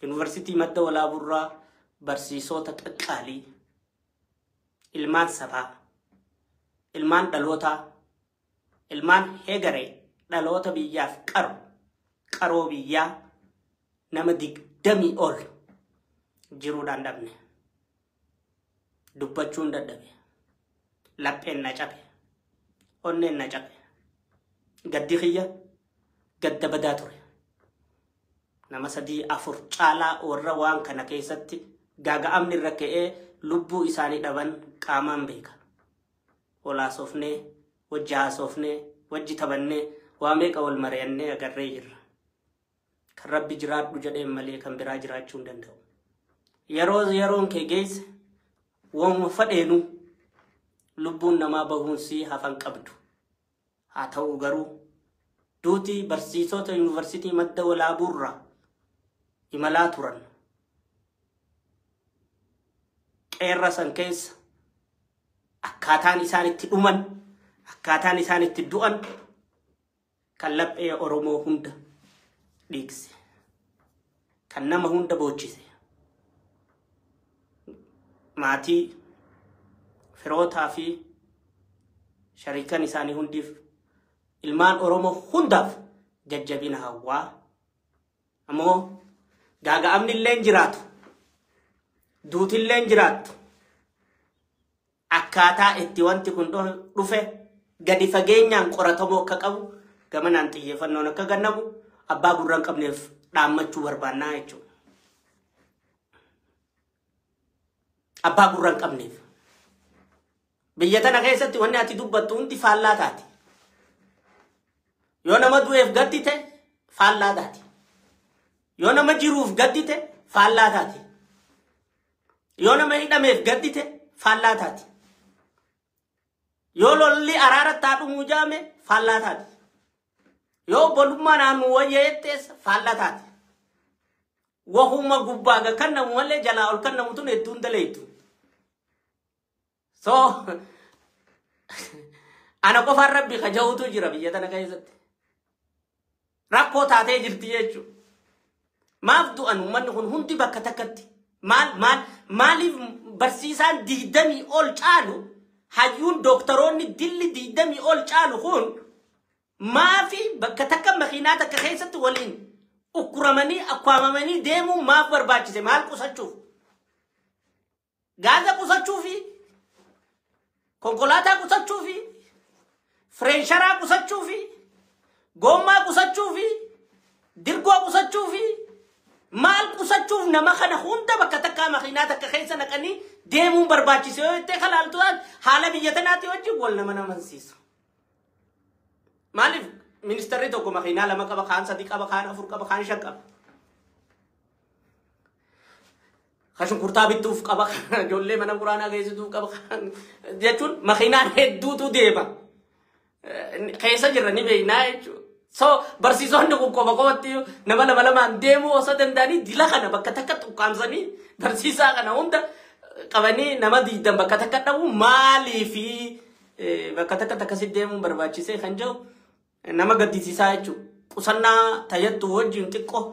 Yuunivarsiitii Madda Walaaburraa barsiisota qaqqaalii ilmaan sabaa, ilmaan dhalootaa, ilmaan heegaree dhaloota biyyaaf qaru, qaroo biyyaa nama 20 ol jiruudhaan dhabne. Dubbachuun dadhabe. Lapheen na cabe. Onneen na cabe. Gaddi kiyya gadda badaa ture. Nama 3 4 caalaa warra waan kana keessatti gaaga'amni irra ka'ee lubbuu isaanii dhaban qaamaan beeka. Wal haasofnee, wajji haasofnee, wajji taphannee, waa meeqa wal mari'annee agarree jirra. Kan Rabbi jiraadhu jedheen malee kan biraa jiraachuu hin danda'u. Yeroo yeroon kee geesse waanuma fadheenuu lubbuun namaa bahuun sii hafan qabdu. Haa ta'u garuu duutii barsiisota yuunivarsiitii Madda Walaabuurraa imalaa turan. Qeerra san keessa akkaataan isaan itti dhuman, akkaataan isaan itti du'an kan laphee Oromoo hunda dhiigse, kan nama hunda boochise. Maatii, firootaa fi shariikan isaanii hundiif ilmaan Oromoo hundaaf jajjabina hawwaa. Ammoo gaaga'amni illee hin jiraatu, duuti illee hin jiraattu. Akkaataa itti wanti kun dhufe gadi fageenyaan qoratamuu akka qabu gamanaan xiyyeeffannoon akka gannamu abbaa gurra hin qabneef dhaammachuu barbaannaa jechuudha. Abbaa gurra hin qabneef. Biyya tana keessatti wanni ati dubbattu hundi faallaa taati. Yoo nama du'eef gaddite faallaa taati. Yoo nama jiruuf gaddite faallaa taati. Yoo nama hidhameef gaddite faallaa taati. Yoo lolli araaratti haa dhumuu jaame faallaa taati. Yoo obbolummaa naannoo wayyeettees faallaa taati. Wahuma gubbaa ga kan namu malee jalaa ol kan namu tun hedduun daleettu. So ana qofaan Rabbi kaja'uutu jira biyya tana keessatti. Rakkoo taatee jirti jechuudha. Maaf du'an uummanni kun hundi bakka takkatti? Maal maal maaliif barsiisaan 20 ol caalu, hayyuun dooktaroonni dilli 20 ol caalu kun maafi bakka takka makiinaa takka keessatti waliin ukkuramanii akkaamamanii deemuun maaf barbaachise? Maal qusachuuf? Gaaza qusachuufi, konkolaataa qusachuufi, fireensharaa qusachuufi, goommaa qusachuufi, dirgoo qusachuufi, maal qusachuuf nama kana hunda bakka takkaa makiinaa takka keessa naqanii deemuun barbaachise yoo jettee kalaaltu haala biyya tanaatti wajjin wal nama namansiisu. Maaliif ministeerri tokko makiinaa 2 qaba, kaan 3 qaba, kaan 4 qaba, kaan 5 qaba. Kan shunkurtaa bittuuf qaba, kan ijoollee mana quraanaa geessituuf qaba, jechuun makiinaan hedduutu deema. Keessa jirra ni beeknaa jechuudha. So barsiisonni kun qofa qofatti nama lama lamaan deemuu osoo danda'anii dila kana bakka takka xuqqaamsanii barsiisaa kana hunda qabanii nama 20 bakka takka dhabu maaliifi bakka takka takkasitti deemuun barbaachisee kan jiru nama gaddisiisaa jechuudha. Qusannaa tayyattu wajjin xiqqoo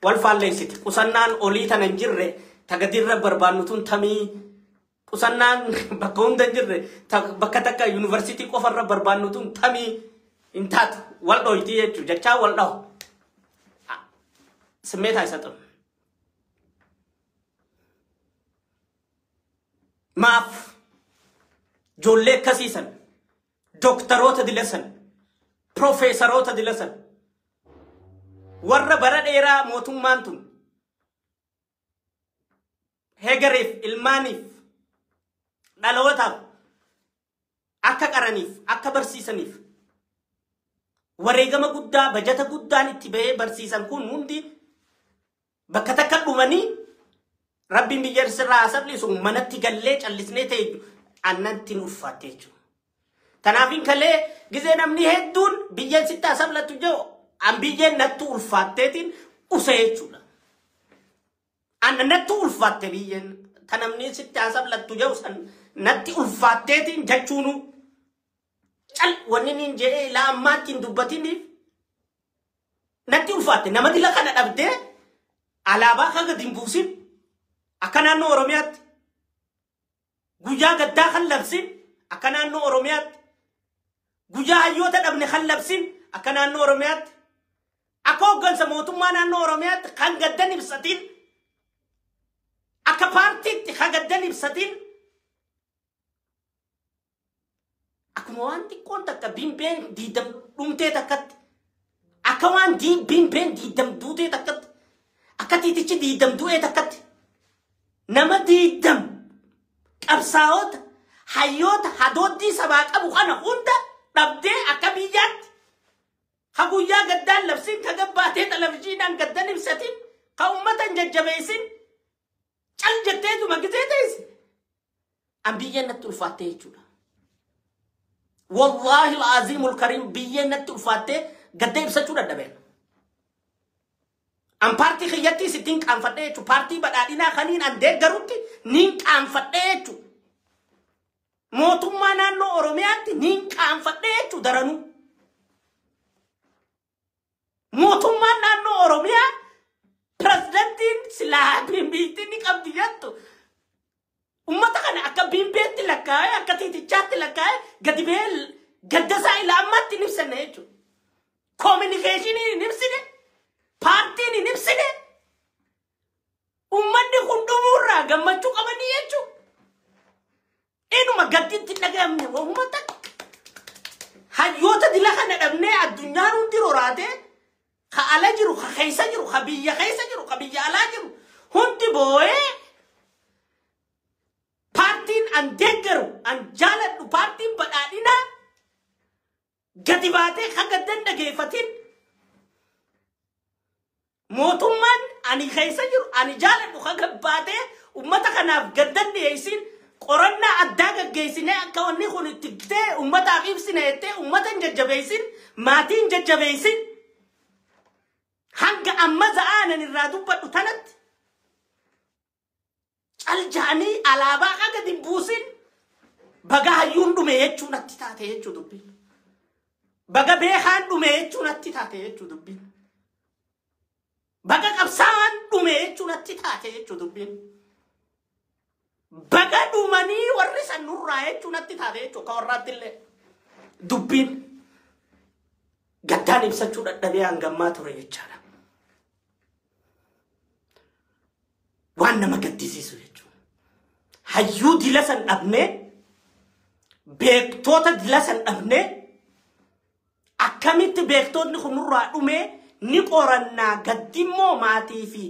wal faalleessiti. Qusannaan olii tana hin jirre tagadirra barbaannu tun tamii qusannaan bakka hunda hin jirre bakka takka yuunivarsiitii qofarra barbaannu tun tamii hin taatu wal dhoyti jechuudha. Jechaa wal dhahu. Simmeetaa isa xum. Maaf ijoollee akkasiisan, dooktaroota dilasan, piroofeesaroota dilasan, warra bara dheeraa mootummaan tun hegareef ilmaaniif dhalootaaf akka qaraniif akka barsiisaniif wareegama guddaa bajata guddaan itti bahee barsiisan kun hundi bakka takka dhumanii Rabbiin biyya sirraa haa salphisu manatti gallee callisnee ta'e annatti nu ulfaatte jechuudha. Kanaafin kalee gizee namni hedduun biyyeen sitti haa salphattu jedhu an biyyeen nattu ulfaatteetiin use jechuudha. An nattu ulfaatte biyyeen ta namni sitti haa salphattu jedhu san natti ulfaatteetiin jechuunu cal wanni inni jedhee ilaa ammaatti hin dubbatiniif natti ulfaatte nama dila kana dhabdee Alaabaa kan gadi hin buusin akka naannoo Oromiyaatti. Guyyaa gaddaa kan labsin akka naannoo Oromiyaatti. Guyyaa hayyoota dhabne kan labsin akka naannoo Oromiyaatti. Akka hooggansa mootummaa naannoo Oromiyaatti kan gaddan ibsatin, akka paartiitti kan gaddan ibsatin, akkuma waan xiqqoon takka bimbeen diidam dhumtee takkatti, akka waan bimbeen diidam duutee takkatti, akka tiitichi diidam du'ee takkatti, nama diidam qabsaa'ota hayyoota hadooddii sabaa qabu kana hunda dhabdee akka biyyaatti ka guyyaa gaddaan labsin, ka gabbaatee televizyiinaan gaddan ibsatin, ka uummata hin jajjabeessin, cal jetteetuma gisee teesse. An biyyeen natti ulfaattee jechuudha. Wallaahi al-aziimul kariim biyyeen natti ulfaattee gadda ibsachuu dadhabeen. An paartii kiyyattii sittiin qaanfadhee jechuudha. Paartii badhaadhinaa kaniin an deeggarutti niin qaanfadhee jechuudha. Mootummaa naannoo Oromiyaatti niin qaanfadhee jechuudha daranuu. Mootummaan naannoo Oromiyaa pirezidantiin silaa biittiin ni qabdi jettu. Uummata kana akka bimbeetti lakkaa'ee akka tiitichaatti lakkaa'ee gadi ba'ee gadda isaa ilaa ammaatti hin ibsanne jechuudha. Koominikeeshiniin hin ibsine, paartiin hin ibsine, uummanni kun dhumuurraa gammachuu qabanii jechuudha. Inuma gadditti dhaga'amne wahuma takka. Hayyoota dila kana dhabnee addunyaan hundi roraatee ka ala jiru, ka keessa jiru, ka biyya keessa jiru, ka biyya alaa jiru hundi boo'ee paartiin an deeggaru, an jaaladhu, paartiin badhaadhinaa gadi baatee ka gaddan dhageeffatin, mootummaan ani keessa jiru, ani jaaladhu ka gabbaatee uummata kanaaf gaddan dhiyeessin, qorannaa addaa gaggeessinee akka wanni kun itti ta'e uummataaf ibsine jettee uummata hin jajjabeessin, maatii hin jajjabeessin, hanga amma za'aanan irraa dubbadhu tanatti cal ja'anii alaabaa akka gadi buusin baga hayyuun dhume jechuu natti taate jechuu dubbiin. Baga beekaan dhume jechuu natti taate jechuu dubbiin. Baga qabsaa'aan dhume jechuu natti taate jechuu dubbiin. Baga dhumanii warri san nurraa jechuu natti taate jechuu akka warraatti illee dubbiin gaddaan ibsachuu dadhabee hangammaa ture jechaadha. Waan nama gaddisiisu jechuudha. Hayyuu dila san dhabnee, beektoota dila san dhabnee, akkamitti beektoonni kun nurraa dhumee ni qorannaa gaddimmoo maatii fi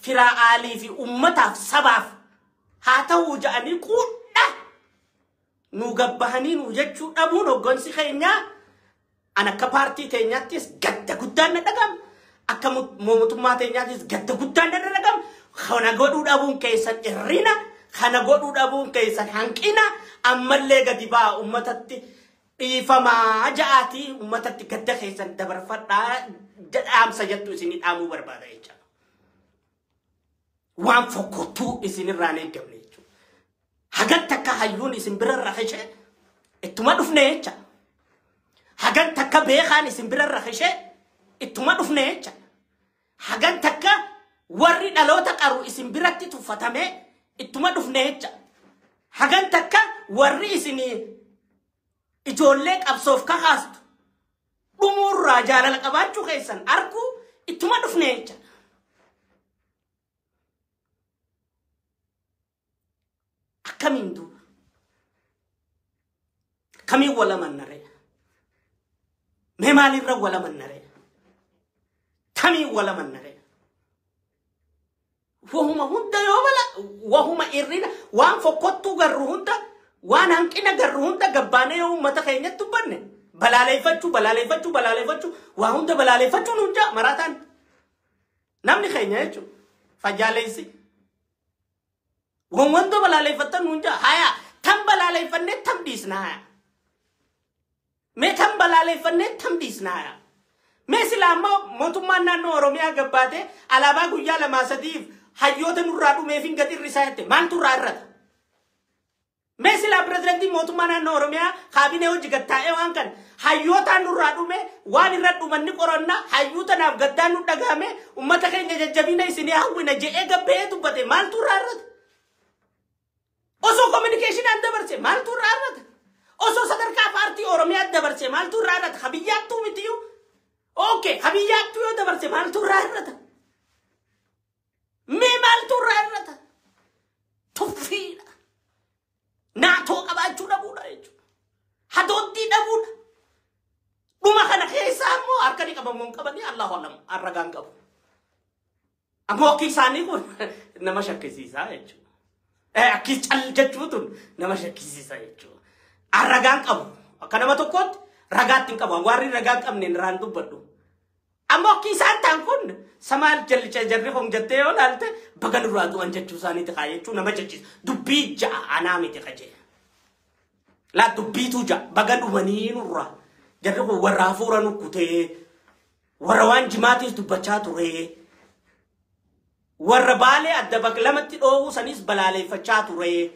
firaa'aalii fi uummataaf sabaaf haa ta'uu ja'anii quudha nu gabbahanii nu jechuu dhabuun hoggansi keenyaa an akka paartii teenyaattis gadda guddaan na dhagama. Akka mootummaa teenyaattis gadda guddaan na dhagama. Kana godhuu dhabuun keessan irrina, kana godhuu dhabuun keessan hanqina, ammallee gadi ba'a uummatatti dhiifamaa ja'aatii uummatatti gadda keessan dabarfadhaa dhaamsa jettu isinii dhaamuu barbaada jechuudha. Waan fokkottuu isinirraa hin eeggamne jechuudha. Hagan takka hayyuun isin bira rakishee ittuma dhufne jecha. Hagan takka beekaan isin bira rakishee ittuma dhufne jecha. Hagan takka warri dhaloota qaru isin biratti tuffatamee ittuma dhufne jecha. Hagan takka warri isin ijoollee qabsoof kakaastu dhumuurraa jaalala qabaachuu keessan arguu ittuma dhufne jecha. Akkamiin duuba? Akkamiin wal amannaree? Mee maalirra wal amannaree? Tamiin wal amannaree? Wahuma hunda yoo bala, wahuma irrina, waan fokkottuu garru hunda, waan hanqina garru hunda gabbaanee yoo uummata keenyatti dubbanne balaaleeffachuu, balaaleeffachuu, balaaleeffachuu, waa hunda balaaleeffachuun hunda maraataan namni keenya jechuudha. Fayyaaleessi. Waan wanta balaaleeffattan hunda haya tan balaaleeffannee tam dhiisna haya. Mee tan balaaleeffannee tam dhiisna haya. Mee silaa ammoo mootummaan naannoo Oromiyaa gabbaatee alaabaa guyyaa 2 3f hayyoota nurraa dhumeef hin gadi irrisaa jette maaltu irraa irrata? Mee silaa pirezidantiin mootummaa naannoo Oromiyaa kaabinee hojii gattaa'ee waan kan hayyootaan nurraa dhume waan irra dhumanni qorannaa hayyuu tanaaf gaddaan nu dhagahame uummata keenya jajjabina isinii hawwina je'ee gabbee dubbate maaltu irraa irrata? Osoo kominikeeshinaan dabarse maaltu irraa irrata? Osoo sadarkaa paartii Oromiyaa dabarse maaltu irraa irrata? Habiyyaattuu mitiyyuu? Okay, habiyyaattuu yoo dabarse maaltu irraa irrata? Mee maaltu irraa irrata? Tuffiidha. Naatoo qabaachuu dhabuudha jechuudha. Hadooddii dhabuudha. Dhuma kana keessaa immoo harka ni qabamu hin qabanii Allahu alam arragaan qabu. Ammoo akki isaanii kun nama shakkisiisaa jechuudha. Akki cal jechuutu nama shakkisiisa jechuudha. Arragaan qabu. Akka nama tokkootti ragaatti hin qabu. Warri ragaa hin qabne irraan dubbadhu. Ammoo akki isaan ta'an kun samaal jallicha jarri kun jettee yoo ilaalte baga nurraa du'an jechuu isaaniiti kaa jechuu nama jechiisa. Dubbii ja'a anaa miti qajee. Laa dubbiitu ja'a baga dhumanii nurraa. Jarri kun warra hafuura nukkutee warra waan jimaatiis dubbachaa ture. Warra baalee adda bakka lamatti dhoowuu sanis balaaleeffachaa ture.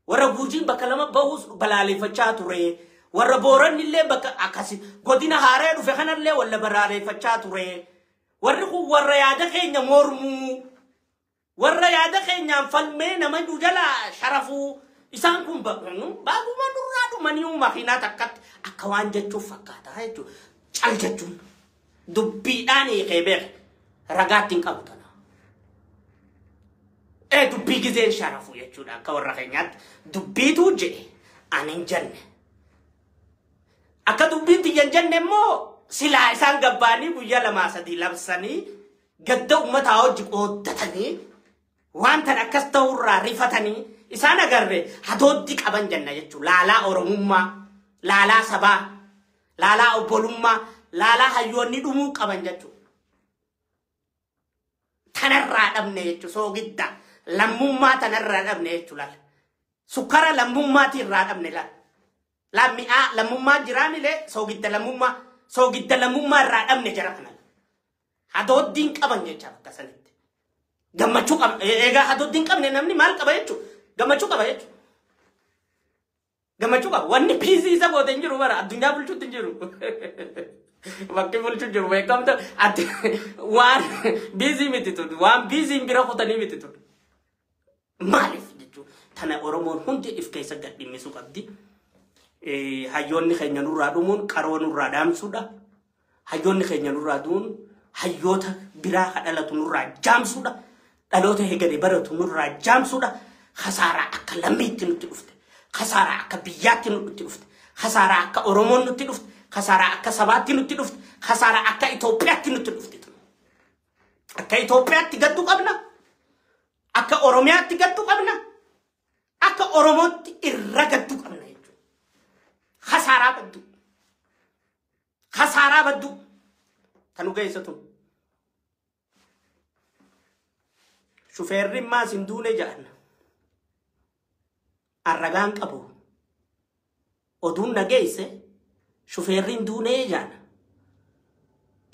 Warra guujiin bakka lama bahuus balaaleeffachaa ture. Warra booranni illee bakka akkasi godina haaree dhufe kanallee walla balaaleeffachaa ture. Warri kun warra yaada keenya mormuu warra yaada keenyaan falmee nama nu jalaa sharafuu isaan kun baaguma nurraa dhumanii makiinaa takkatti akka waan jechuuf fakkaata jechuudha. Cal jechuun dubbiidhaan hiikee beeka ragaatti hin qabu tana. Dubbii gizeen sharafu jechuudha akka warra keenyaatti dubbiitu jedhe ani hin jenne. Akka dubbiin tiyya hin jenne immoo silaa isaan gabbaanii guyyaa 2-3 labsanii gadda uummataa hojii qooddatanii waan tan akkas ta'urraa rifatanii isaan agarre hadooddii qaban jenna jechuudha. Laalaa Oromummaa, laalaa sabaa, laalaa obbolummaa, laalaa hayyoonni dhumuu qaban jechuudha. Tanarraa dhabne jechuudha soogidda lammummaa tanarraa dhabne jechuudha. Sukkara lammummaatii irraa dhabne laala. Lammi'aa lammummaa jiraamilee soogidda lammummaa. Soogidda lammummaa irraa dhabne jara kana. Hadooddiin qaban jecha bakka sanitti. Gammachuu qaba. Egaa hadooddiin qabne namni maal qaba jechuudha? Gammachuu qaba jechuudha. Gammachuu qaba. Wanni piisii isa goote hin jiru bara addunyaa bulchuutti hin jiru. Bakki bulchuu jiru beekamta waan biizii miti tun waan biiziin bira kutanii miti tun. Maaliif jechuudha? Tana Oromoon hundi if keessa gad dhimmisuu qabdi. Hayyoonni keenya nurraa dhumuun qaroo nurraa dhaamsuudha. Hayyoonni keenya nurraa du'uun hayyoota biraa ka dhalatu nurraa jaamsuudha. Dhaloota hegare baratu nurraa jaamsuudha. Khasaaraa akka lammiitti nutti dhufte. Khasaaraa akka biyyaatti nutti dhufte. Khasaaraa akka Oromoon nutti dhufte. Khasaaraa akka sabaatti nutti dhufte. Khasaaraa akka Itoophiyaatti nutti dhufte. Akka Itoophiyaatti gaddu qabna. Akka Oromiyaatti gaddu qabna. Akka Oromootti irra gaddu qabna. Khasaaraa baddu. Khasaaraa baddu. Tanu geessatu. Shufeerri maas hin duune jedhan. Arragaan qabu. Oduun na geesse shufeerri hin duune jedhan.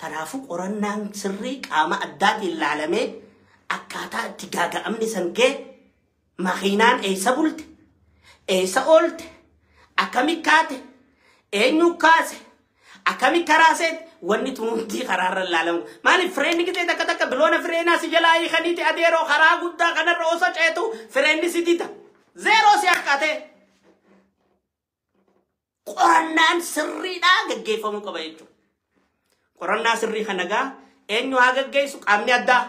Kanaafuu qorannaan sirrii qaama addaatiin ilaalamee akkaataa itti gaaga'amni san ga'e makiinaan eessa bulte eessa oolte akkami kaate eenyu kaase akkami karaa seete wanni tun hundi karaarra ilaalamu. Maaliif fireenni gisee takka takka biloona fireenaa si jalaa hiikaniiti adeeroo karaa guddaa kanarra osoo ceetu fireenni si dida. Zeeroo si harkatee. Qorannaan sirriidhaa gaggeeffamuu qaba jechuudha. Qorannaa sirrii kana gaa eenyu haa gaggeessu qaamni addaa.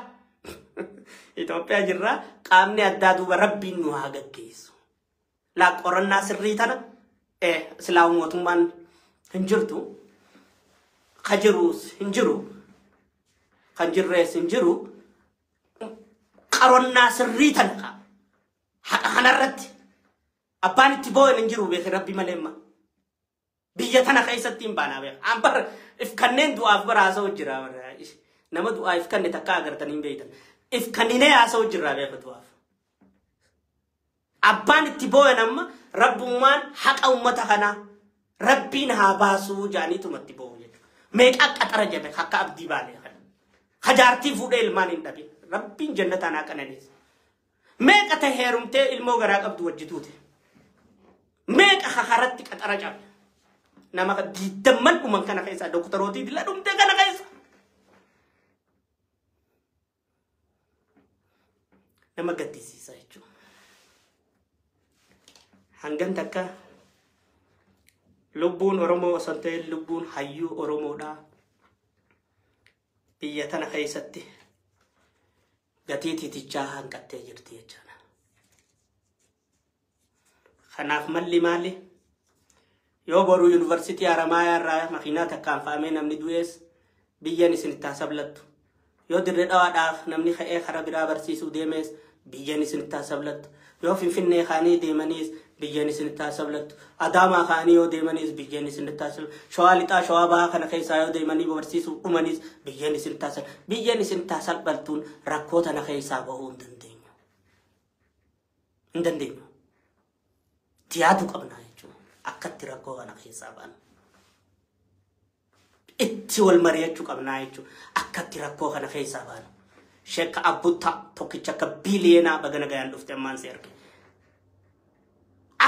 Itoophiyaa jirra qaamni addaa duuba rabbiin nu haa gaggeessu. Laa qorannaa sirrii tana silaa mootummaan hin jirtu. Ka jiruus hin jiru. Kan jirrees hin jiru. Qorannaa sirrii tana haqa kanarratti abbaan itti boo'an hin jiru beekee rabbi malee amma. Biyya tana keessatti hin baanaa beeka. An bara if kanneen du'aaf bara haasa'u jira. Nama du'aa if kanne takka agartanii hin beektan. If kanninee haasa'u jira beeka du'aaf. Abbaan itti boo'an amma rabbummaan haqa uummata kanaa rabbiin haa baasuu jaaniituma itti boo'u jechuudha. Meeqa qaxara jedhe akka abdii baalee kana. Hajaartii fuudhee ilmaan hin dhabin. Rabbiin jannataan haa qananiisu. Meeqa ta'e heerumtee ilmoo garaa qabdu wajjituute. Meeqa kakaratti qaxara cabe. Nama 20 dhuman kana keessa doktorootii dila dhumte kana keessa. Nama gaddisiisa jechuudha. Hangan takka lubbuun Oromoo osoo hin ta'in lubbuun hayyuu Oromoodhaa biyya tana keessatti gatii tiitichaa hanqattee jirti jechuudha. Kanaaf malli maali? Yoo boruu yuunivarsiitii Haramaayaa irraa makiinaa takkaan fe'amee namni du'ees biyyan isin itti hasablattu. Yoo dirree dhawaadhaaf namni ka'ee karaa biraa barsiisuu deemees biyyan isin itti hasablattu. Yoo Finfinnee kaanii deemaniis biyyan isin itti hasablattu. Adaamaa kaanii yoo deemaniis biyyan isin itti hasablattu. Shawaa lixaa shawaa bahaa kana keessaa yoo deemanii barsiisuu dhumaniis biyyan isin itti hasablattu. Biyyan isin itti hasalphattuun rakkoo tana keessaa bahuu hin dandeenyu. Hin dandeenyu. Tiyaatu qabnaa jechuudha. Akkatti rakkoo kana keessaa baanu. Itti wal mari'achuu qabnaa jechuudha. Akkatti rakkoo kana keessaa baanu. Sheekka Abbutta tokkicha akka biiliyeenaa bagana gayaan dhufte ammaan si arge.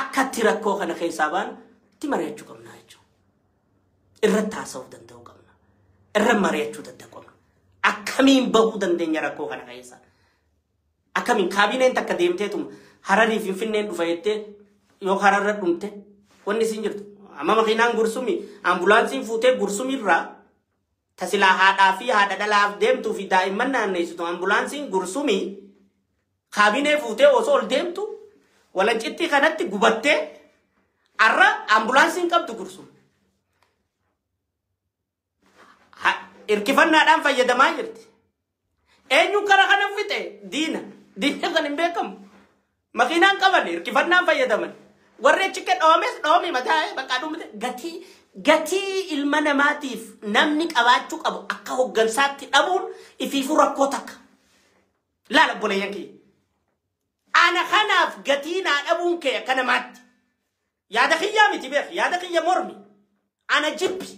Akkatti rakkoo kana keessaa baanu itti mari'achuu qabnaa jechuudha. Irratti haasa'uu danda'uu qabna. Irra mari'achuu danda'uu qabna. Akkamiin bahuu dandeenya rakkoo kana keessaa? Akkamiin kaabineen takka deemteetuma Hararii Finfinneen dhufa jettee yoo Hararra dhumte wanni isin jirtu. Amma makiinaan gursumi ambulaansiin fuutee gursumirraa tasilaa haadhaa fi haadha dhalaaf deemtuu fi daa'imman naanneessitu ambulaansiin gursumi kaabinee fuutee osoo ol deemtu walancittii kanatti gubattee arra ambulaansiin qabdu gursumi. Hirkifannaadhaan fayyadamaa jirti. Eenyu kara kana fixe diina. Diina kan hin beekamu. Makiinaan qaban hirkifannaan fayyadaman. Warri achi dhoomes dhoomi mataa bakka dhumte gatii gatii ilma namaatiif namni qabaachuu qabu akka hoggansaatti dhabuun ifiifuu rakkoo takka. Laala obboleeyyan kiyya. Ana kanaaf gatii naa dhabuun kee akka namaatti. Yaada kiyyaa miti beek yaada kiyya mormi. Ana jibbi.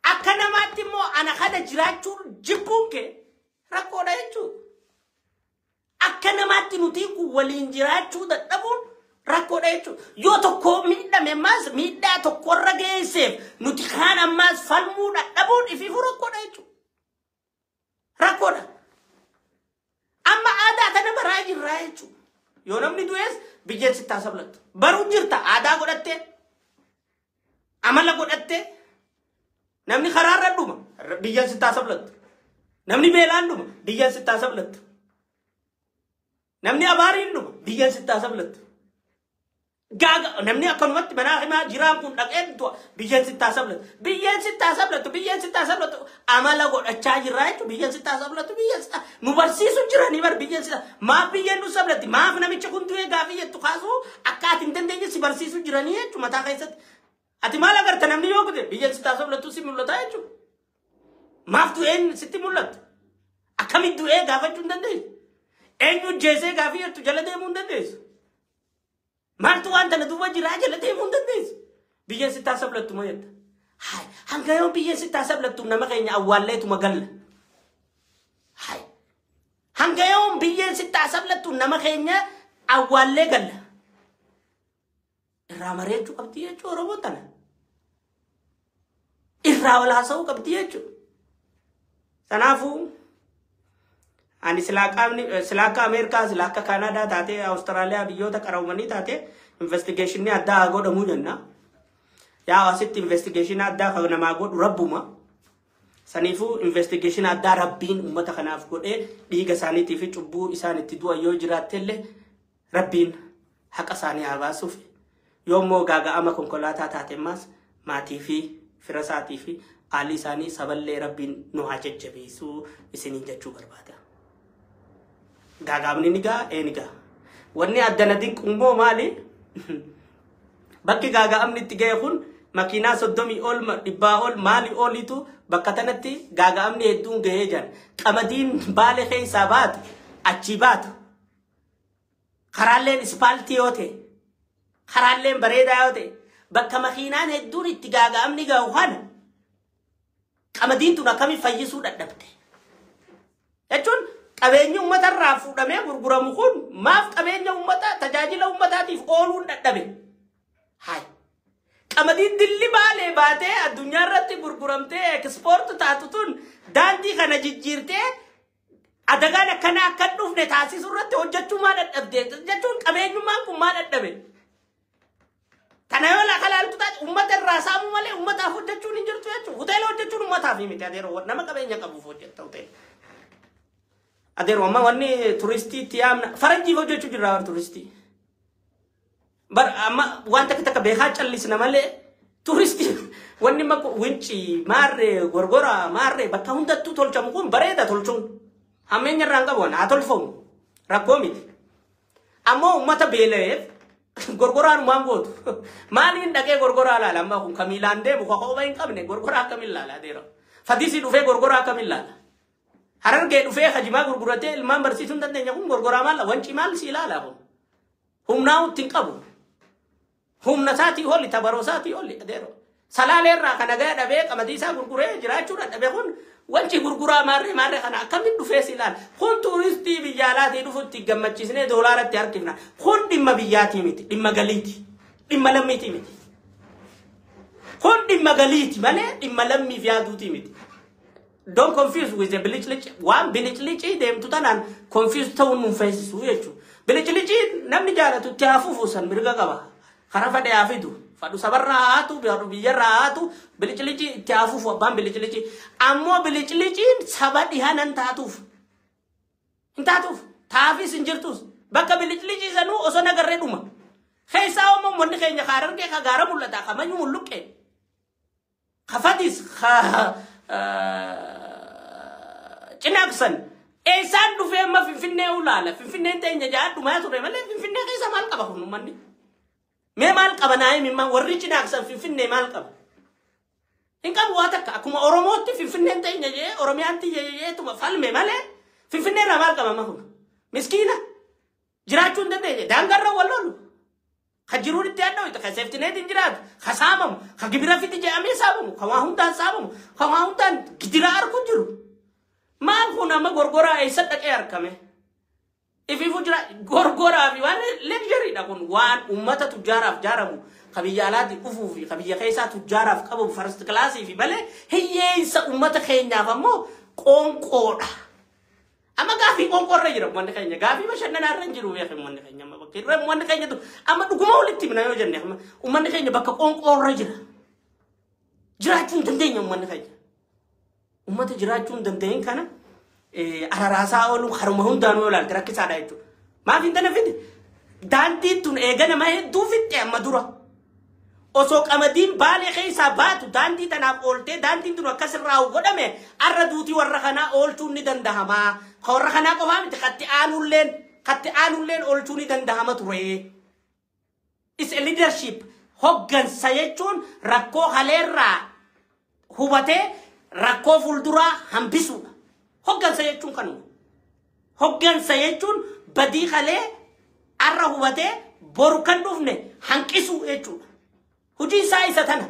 Akka namaatti immoo ana kana jiraachuu jibbuun kee rakkoodha jechuudha. Akka namaatti nuti kun waliin jiraachuu dadhabuun rakkoodha jechuudha. Yoo tokko miidhame ammaas miidhaa tokkorra geesseef nuti kaan ammaas falmuu dadhabuun ifiifuu rakkoodha jechuudha. Rakkoodha. Amma aadaa tana baraa jirraa jechuudha. Yoo namni du'es biyyeen sitti hasablattu. Baruu jirta aadaa godhattee amala godhattee namni karaarra dhuma biyyeen sitti hasablattu. Namni beelaan dhuma biyyeen sitti hasablattu. Namni abaariin dhuma biyyeen sitti hasablattu. Gaaga namni akkanumatti manaa himaa jiraan kun dhaqee du'a biyyeen sitti hasablattu. Biyyeen sitti hasablattu biyyeen sitti hasablattu amala godhachaa jirraa jechuudha. Biyyeen sitti hasablattu biyyeen sitti nu barsiisu jiranii bar biyyeen sitti maaf biyyeen nu sablatti maaf namicha kun du'ee gaafii jettu kaasuu akka ati hin dandeenye si barsiisu jiranii jechuudha mataa keessatti. Ati maal agarta namni yoo gute biyyeen sitti hasablattu si mul'ata jechuudha. Maaf du'een sitti mul'atu? Akkamitti du'ee gaafachuu hin dandeessu? Eenyu jeesee gaafii jettu jala deemuu hin dandeessu? Maaltu waan tana duuba jiraa jala deemuu hin dandeessu? Biyyeen sitti hasablattu moo jetta? Hayi hanga yoo biyyeen sitti hasablattu nama keenya awwaalleetuma galla. Hayi hanga yoo biyyeen sitti hasablattu nama keenya awwaallee galla. Irraa mari'achuu qabdi jechuudha Oromoo tana. Irraa wal haasa'uu qabdi jechuudha. Kanaafuu ani silaa qaamni silaa akka Ameerikaa silaa akka Kaanaadaa taatee Awustiraaliyaa biyyoota qaroomanii taatee investigeeshinii addaa haa godhamuu jenna. Yaa asitti investigeeshinii addaa kan namaa godhu rabbuma. Saniifuu investigeeshinii addaa rabbiin uummata kanaaf godhee dhiiga isaaniitii fi cubbuu isaan itti du'an yoo jiraatte illee rabbiin haqa isaanii haa baasuuf. Yoo immoo gaaga'ama konkolaataa taate ammaas maatii fi fira isaatii fi haalli isaanii saballee rabbiin nu haa jajjabeessuu isiniin jechuu barbaada. Gaagaamni ni ga'a, ee ni ga'a. Wanni addana dinqu immoo maali? Bakki gaaga'amni itti ga'e kun makiinaa 30 ol 100 ol maali oliitu bakka tanatti gaaga'amni hedduun gahee jira. Qamadiin Baale keessaa baatu achii baatu. Karaalleen ispaaltii yoo ta'e, karaalleen bareedaa yoo ta'e, bakka makiinaan hedduun itti gaaga'amni gahu kana qamadiin tun akkamiin fayyisuu dadhabde? Jechuun qabeenyi uummatarraa fuudhamee gurguramu kun maaf qabeenya uummataa tajaajila uummataatiif ooluun dadhabe? Hai. Qamadiin dilli baalee baatee addunyaa irratti gurguramtee ekspoort taatu tun daandii kana jijjiirtee adagaan akkana akka hin dhufne taasisuu irratti hojjechuu maa dadhabde jechuun qabeenyummaan kun maa dadhabe. Kana yoo lafa ilaaltu taate uummata irraa saamuu malee uummataaf hojjechuun hin jirtu jechuudha. Hoteela hojjechuun uummataaf miti adeeroo nama qabeenya qabuuf hojjetta hoteela. Adeeroo amma wanni turistii itti yaamna faranjiif hojjechuu jirra warra turistii. Bar amma waan takka takka beekaa callisna malee turistii wanni makku wincii maarree gorgora maarree bakka hundattuu tolchamu kun bareeda tolchuun. Hammeenya irraa hin qabu haa tolfamu rakkoo miti. Ammoo uummata beela'eef gorgoraan waan gootu. Maaliin dhaqee gorgoraa laala amma kun kamiilaan deemu kokoba hin qabne gorgoraa akkamiin laala adeera. Fadisii dhufee gorgoraa akkamiin laala. Harargee dhufee hajimaa gurguratee ilmaan barsiisuu hin dandeenya kun gorgoraa maal wancii maal si ilaala kun. Humnaa itti hin qabu. Humna isaatii oli tabaroo isaatii oli adeera. Salaalee irraa kana gaya dhabee qamadii isaa gurguree jiraachuu dadhabee kun wanci gurguraa maarree maarree kana akkamiin dhufee si ilaala. Kun tuuristii biyya alaatii dhufutti gammachiisnee doolaaratti harkifna. Kun dhimma biyyaatii miti, dhimma galiiti, dhimma lammiitii miti. Kun dhimma galiiti malee dhimma lammiif yaaduutii miti. Don't confuse with the bilicilici. Waan bilicilici deemtu tanaan confuse ta'uun nun feesisu jechuudha. Bilicilici namni jaalatu itti hafuufu san mirga qaba. Karaa fadhe haa fidu. Fadhu sabarraa haatu, fadhu biyyarraa haatu, bilicilici itti hafuufu abbaan bilicilici. Ammoo biliciliciin saba dhihanan taatuuf. Hin taatuuf. Taafis hin jirtus. Bakka bilicilici sanuu osoo nagarree dhuma. Keessaa immoo uummanni keenya kaarargee ka gaara mul'ata, ka manyu mulluqqe. Ka fadis, ka cinaaqsan. Eessaan dhufee amma Finfinnee ulaala. Finfinneen teenya ja'a dhumaa ture malee Finfinnee keessa maal qaba kun uummanni? Mee maal qaba naa himi warri cinaaqsan Finfinnee maal qaba? Hin qabu waa takka akkuma Oromootti Finfinneen teenya jee Oromiyaan tiyya jeetuma falme malee Finfinnee irraa maal qaba amma kun? Miskiina jiraachuu hin dandeenye daangarra wal lolu. Ka jiruun itti adda ka seeftineet hin jiraatu, ka saamamu, ka gibira fiti jedhamee saamamu, ka waa hundaan saamamu, ka waa hundaan gidiraa argu jiru. Maal kun amma gorgoraa eessa dhaqee argame? Ifiifuu jira gorgoraa fi waan luxuryidha kun waan uummata tujjaaraaf jaaramu ka biyya alaatii dhufuu fi ka biyya keessaa tujjaaraaf qabu first classii fi malee hiyyeessa uummata keenyaaf ammoo qoonqoodha. Amma gaafii qoonqoorra jira uummanni keenya gaafii bashannanaarra hin jiru beeku uummanni keenya amma bakka irra uummanni keenya amma dhuguma walitti himna yoo jenne amma uummanni keenya bakka qoonqoorra jira. Jiraachuu hin dandeenya uummanni keenya. Uummata jiraachuu hin dandeenye kana araraasaa ooluun haruma hundaanuu yoo ilaalte rakkisaadha jechuudha. Maaf hin tana fide? Daandiin tun eega nama hedduu fixxe amma dura. Osoo qamadiin baalee keessaa baatu daandii tanaaf ooltee daandiin tun akkas irraa godhame arra duutii warra kanaa oolchuun ni dandahama. Ka warra kanaa qofaa miti katti aanulleen oolchuun ni dandahama ture. Is a leadership. Hoggansa jechuun rakkoo haleerraa hubatee rakkoo fuulduraa hambisuudha. Hoggansa jechuun kanuma. Hoggansa jechuun badii halee arra hubatee boru kan dhufne hanqisuu jechuudha. Hojii isaa isa tana.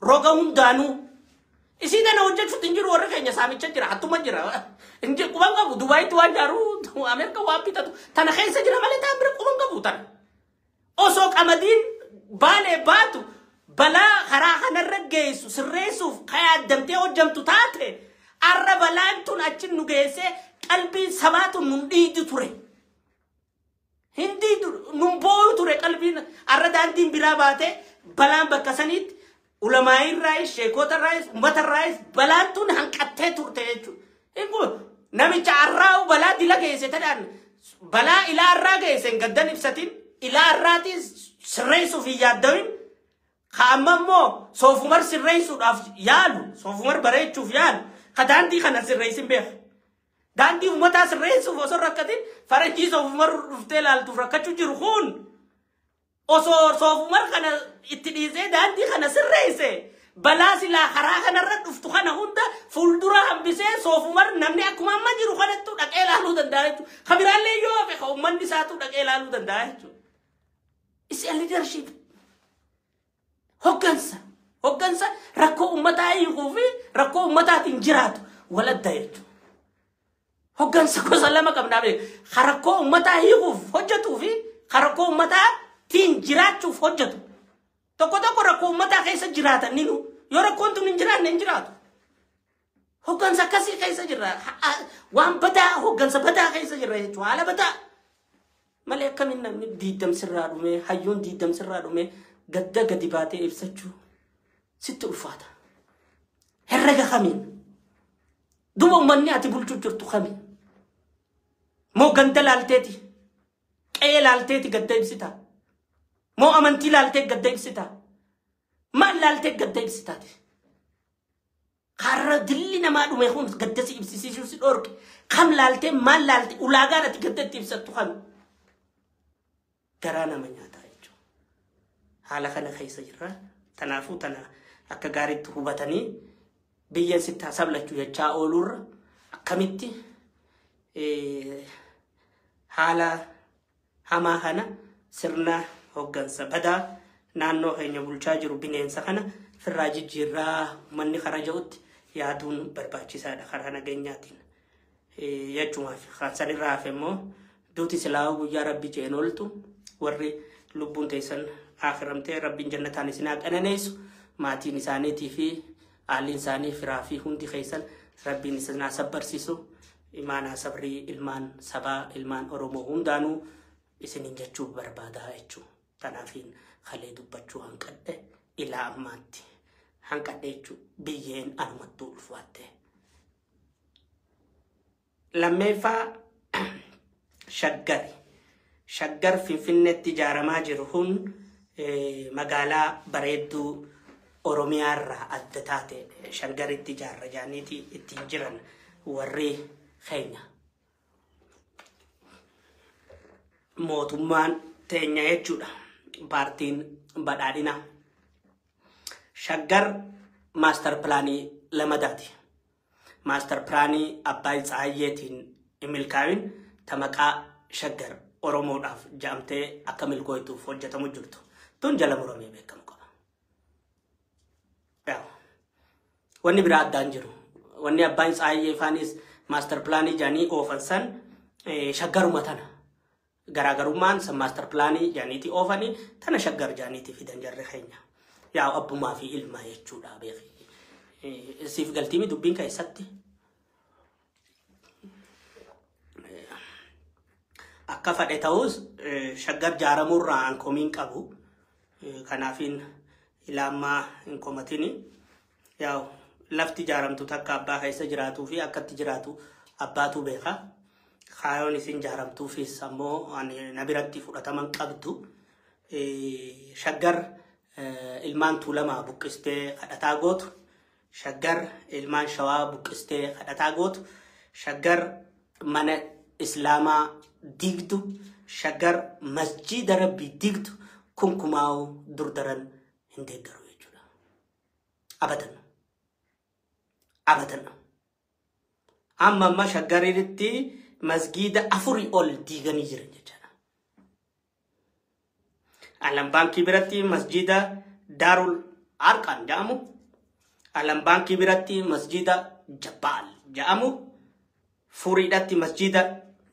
Roga hundaanuu. Isii tana hojjechuutti hin jiru warri keenya saamicha jira hattuma jira. Hin jiru quban qabu Dubaayitti waan jaaru Ameerika waan bitatu tana keessa jira malee taan bira quban qabu tana. Osoo qamadiin baalee baatu balaa karaa kanarra geessu sirreessuuf kayaaddamtee hojjamtu taate arra balaan tun achi nu geessee qalbiin sabaa tun nun dhiidu ture. Hin diidu nun booyu ture qalbiin arra daandiin biraa baatee balaan bakka saniitti ulamaayirraayis sheekotarraayis uummatarraayis balaan tun hanqattee turte jechuudha. Hin kun namicha arraa'u balaa dila geesse tadhaan balaa ilaa arraa geesse hin gaddan ibsatin ilaa arraatiin sirreessuuf hin yaaddawin ka amma immoo soofumar sirreessuudhaaf yaalu soofumar bareechuuf yaalu ka daandii kana sirreessin beeka. Daandii uummataa sirreessuuf osoo rakkatin faranjii soofumar dhuftee ilaaltuuf rakkachuu jiru kun osoo soofumar kana itti dhiisee daandii kana sirreesse balaa silaa karaa kanarra dhuftu kana hunda fuuldura hambisee soofumar namni akkuma amma jiru kanattu dhaqee ilaaluu danda'a jechuudha. Ka biraallee yoo hafe ka uummanni isaatu dhaqee ilaaluu danda'a jechuudha. It's a leadership. Hoggansa. Hoggansa rakkoo uummataa hiikuu fi rakkoo uummataatiin jiraatu waladda jechuudha. Hoggansa gosa lama qabnaa beeku. Ka rakkoo uummataa hiikuuf hojjetuu fi ka rakkoo uummataa tiin jiraachuuf hojjetu. Tokko tokko rakkoo uummataa keessa jiraatan ninu yoo rakkoon tun hin jiraanne hin jiraatu. Hoggansa akkasii keessa jirra. Waan badaa hoggansa badaa keessa jirra jechuudha. Haala badaa. Malee akkamiin namni diiddamsirraa dhumee hayyuun diiddamsirraa dhumee gadda gadi baatee ibsachuu sitti ulfaata. Herrega kamiin? Duba uummanni ati bulchuu jirtu kami? Moo ganda laalteeti? Qe'ee laalteeti gadda ibsita? Moo amantii laaltee gadda ibsita? Maal laaltee gadda ibsitaati? Karra dilli namaa dhume kun gadda si ibsisiisuu si dhorke. Kam laaltee maal laaltee ulaagaan ati gadda itti ibsattu kami? Garaa nama nyaataa jechuudha. Haala kana keessa jirra. Kanaafuu tana akka gaariitti hubatanii biyya sitti sablachuu jechaa ooluurra akkamitti haala hamaa kana sirna hoggansa badaa naannoo keenya bulchaa jiru bineensa kana firraa jijjiirraa manni karaa ja'utti yaaduun barbaachisaadha karaa nageenyaatiin. Jechumaaf kan sanirraa hafe immoo duuti silaa guyyaa rabbi jeen ooltu warri lubbuun teessan akhiramtee rabbiin jannataan isin haa qananeessu maatiin isaaniitii fi aaliin isaanii firaa fi hundi keessan rabbiin isin haa sabbarsiisu imaanaa sabrii ilmaan sabaa ilmaan Oromoo hundaanuu isiniin jechuu barbaadaa jechuudha. Tanaafiin kalee dubbachuu hanqadhe ilaa ammaatti hanqadhe jechuudha biyyeen anumattuu ulfaatte. Lammeeffaa Shaggari. Shaggar Finfinneetti ijaaramaa jiru kun magaalaa bareedduu Oromiyaarraa adda taate Shaggaritti ijaarra jaaniiti ittiin jiran warri keenya. Mootummaan teenya jechuudha. Paartiin badhaadhinaa. Shaggar maaster pilaanii lamadaati. Maaster pilaanii Abbaay Tsaayyeetiin hin milkaa'in ta maqaa Shaggar Oromoodhaaf ja'amtee akka milkooytuuf hojjetamu jirtu. Tun jala muramee beekamu qaba. Wanni biraa addaan jiru. Wanni Abbaan Tsaayyee faanis maaster pilaanii jaanii oofan san shaggaruma tana. Garaagarummaan san maaster pilaanii jaaniitii oofanii tana shaggar jaaniitii fidan jarri keenya. Yaa abbumaa fi ilmaa jechuudha beeki. Siif galtiimi dubbiin keessatti. Akka fedhe ta'us shaggar jaaramurraa an komiin qabu. Kanaafiin ilaa hin komatini. Yaa lafti jaaramtu takka abbaa keessa jiraatuu fi akkatti jiraatu abbaatu beeka. Kaayoon isin jaaramtuufis ammoo na biratti fudhataman qabdu. Shaggar ilmaan Tuulamaa buqqistee kadhataa gootu. Shaggar ilmaan Shawaa buqqistee kadhataa gootu. Shaggar mana Islaamaa diigdu. Shaggar masjiida Rabbii diigdu. Kunkumaa'u durdaran hin deeggaru jechuudha. Abadan. Abadan. Amma amma shaggaritti masgiida 4 ol diiganii jiran jechuudha. Alam baankii biratti masjiida Daarul Arqaan jedhamu. Alam baankii biratti masjiida Jabbaal jedhamu. Furiidhatti masjiida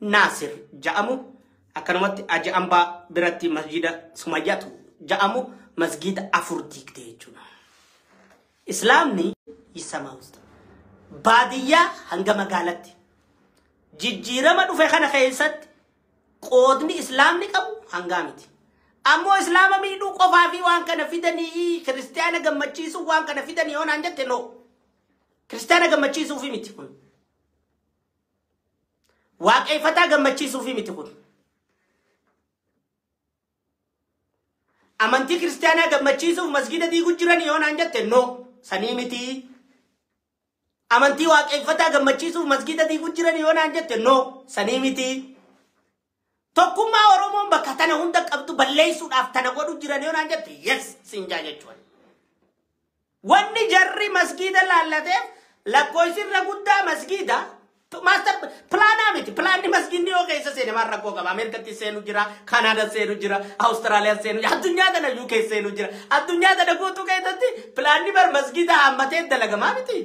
Naasir jedhamu. Akkanumatti Aji Ambaa biratti masjiida Sumayyatu jedhamu masgiida 4 diigde jechuudha. Islaamni isamaa usta. Baadiyyaa hanga magaalatti. Jijjiirama dhufe kana keessatti qoodni islaamni qabu hangaa miti. Ammoo islaama miidhuu qofaa fi waan kana fidanii kiristaana gammachiisuu waan kana fidanii yoo naan jette no. Kiristaana gammachiisuufi miti kun. Waaqeffataa gammachiisuufi miti kun. Amantii kiristaanaa gammachiisuuf masgiida diiguu jiran yoo naan jette no. Sanii miti. Amantii waaqeffataa gammachiisuuf masgiida diiguu jiran yoo naan jette no. Sanii miti. Tokkummaa Oromoon bakka tana hunda qabdu balleessuudhaaf tana godhu jiran yoo naan jette yes siin jaa jechuudha. Wanni jarri masgiida laallateef lakkoofsirra guddaa masgiida maaster pilaanaa miti. Pilaanni masgiidni yoo keessa seene maal rakkoo qaba? Ameerikatti seenu jira, Kaanaada seenu jira, Awustiraaliyaa seenu jira, addunyaa tana UK seenu jira. Addunyaa tana guutuu keessatti pilaanni bar masgiida hammatee dalagamaa miti.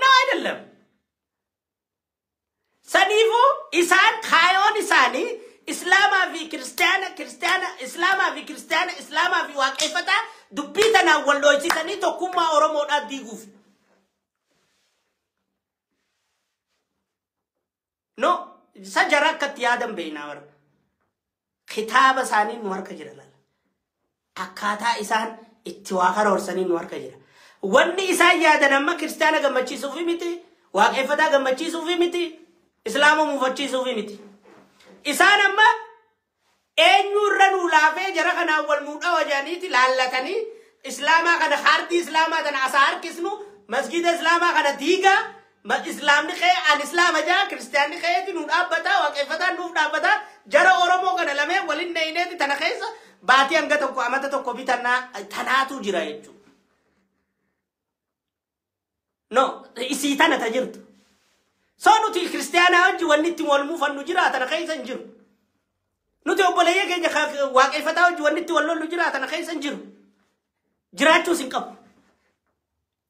No አይደለም. Saniifuu isaan kaayoon isaanii kiristaana kiristaana Islaamaa fi kiristaana Islaamaa fi waaqeffataa dubbii tanaan wal dho'isisanii tokkummaa Oromoodhaa diiguuf. No, isa jara akkatti yaadan beeknaa bara. Kitaaba isaanii nu harka jira laala. Akkaataa isaan itti waa karoorsanii nu harka jira. Wanni isaan yaadan amma kiristaana gammachiisuufi miti, waaqeffataa gammachiisuufi miti, Islaama muufachiisuufi miti. Isaan amma eenyu irra nuu laafee jara kanaan wal nuu dhawa jedhaniiti laallatanii Islaamaa kana kaartii Islaamaa kana asaa harkisnu masgiida Islaamaa kana diigaa Islaamni kee an Islaama jaa kiristaanni keeti nuu dhaabbata waaqeffataan nuuf dhaabbata jara Oromoo kana lameen waliin dhahineeti tana keessa baatii hanga tokko amata tokko bitannaa tanaatu jira jechuudha. No, isii tana ta jirtu. So nuti kiristaanaa wajji wanni itti wal muufannu jira tana keessa hin jiru. Nuti obboleeyyan keenya waaqeffataa wajji wanni itti wal lollu jira tana keessa hin jiru. Jiraachuus hin qabu.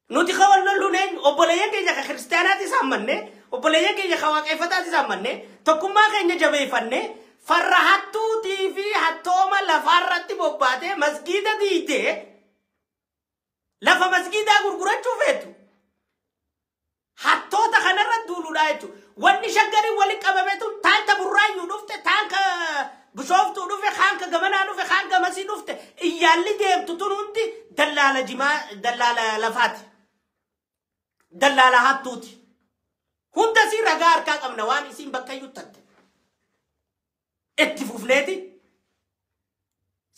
Nuti ka wal lolluun eenyu obboleeyyan keenya ka kiristaanaatis hammannee obboleeyyan keenya ka waaqeffataatis hammannee tokkummaa keenya jabeeffannee farra hattuutii fi hattooma lafaarratti bobbaatee masgiida diidee lafa masgiidaa gurgurachuu feetu. Hattoota kanarra duuluudha jechuudha. Wanni shaggariin walitti qabame tun taanta Burraayyuu dhufte, taanka Bishooftuu dhufe, kaanka Gamanaa dhufe, kaan Gamasii dhufte. Iyyaalli deemtu tun hundi dallaala jimaa, dallaala lafaati. Dallaala hattuuti. Hunda sii ragaa harkaa qabna waan isiin bakka iyyuu tatte. Itti fufneeti.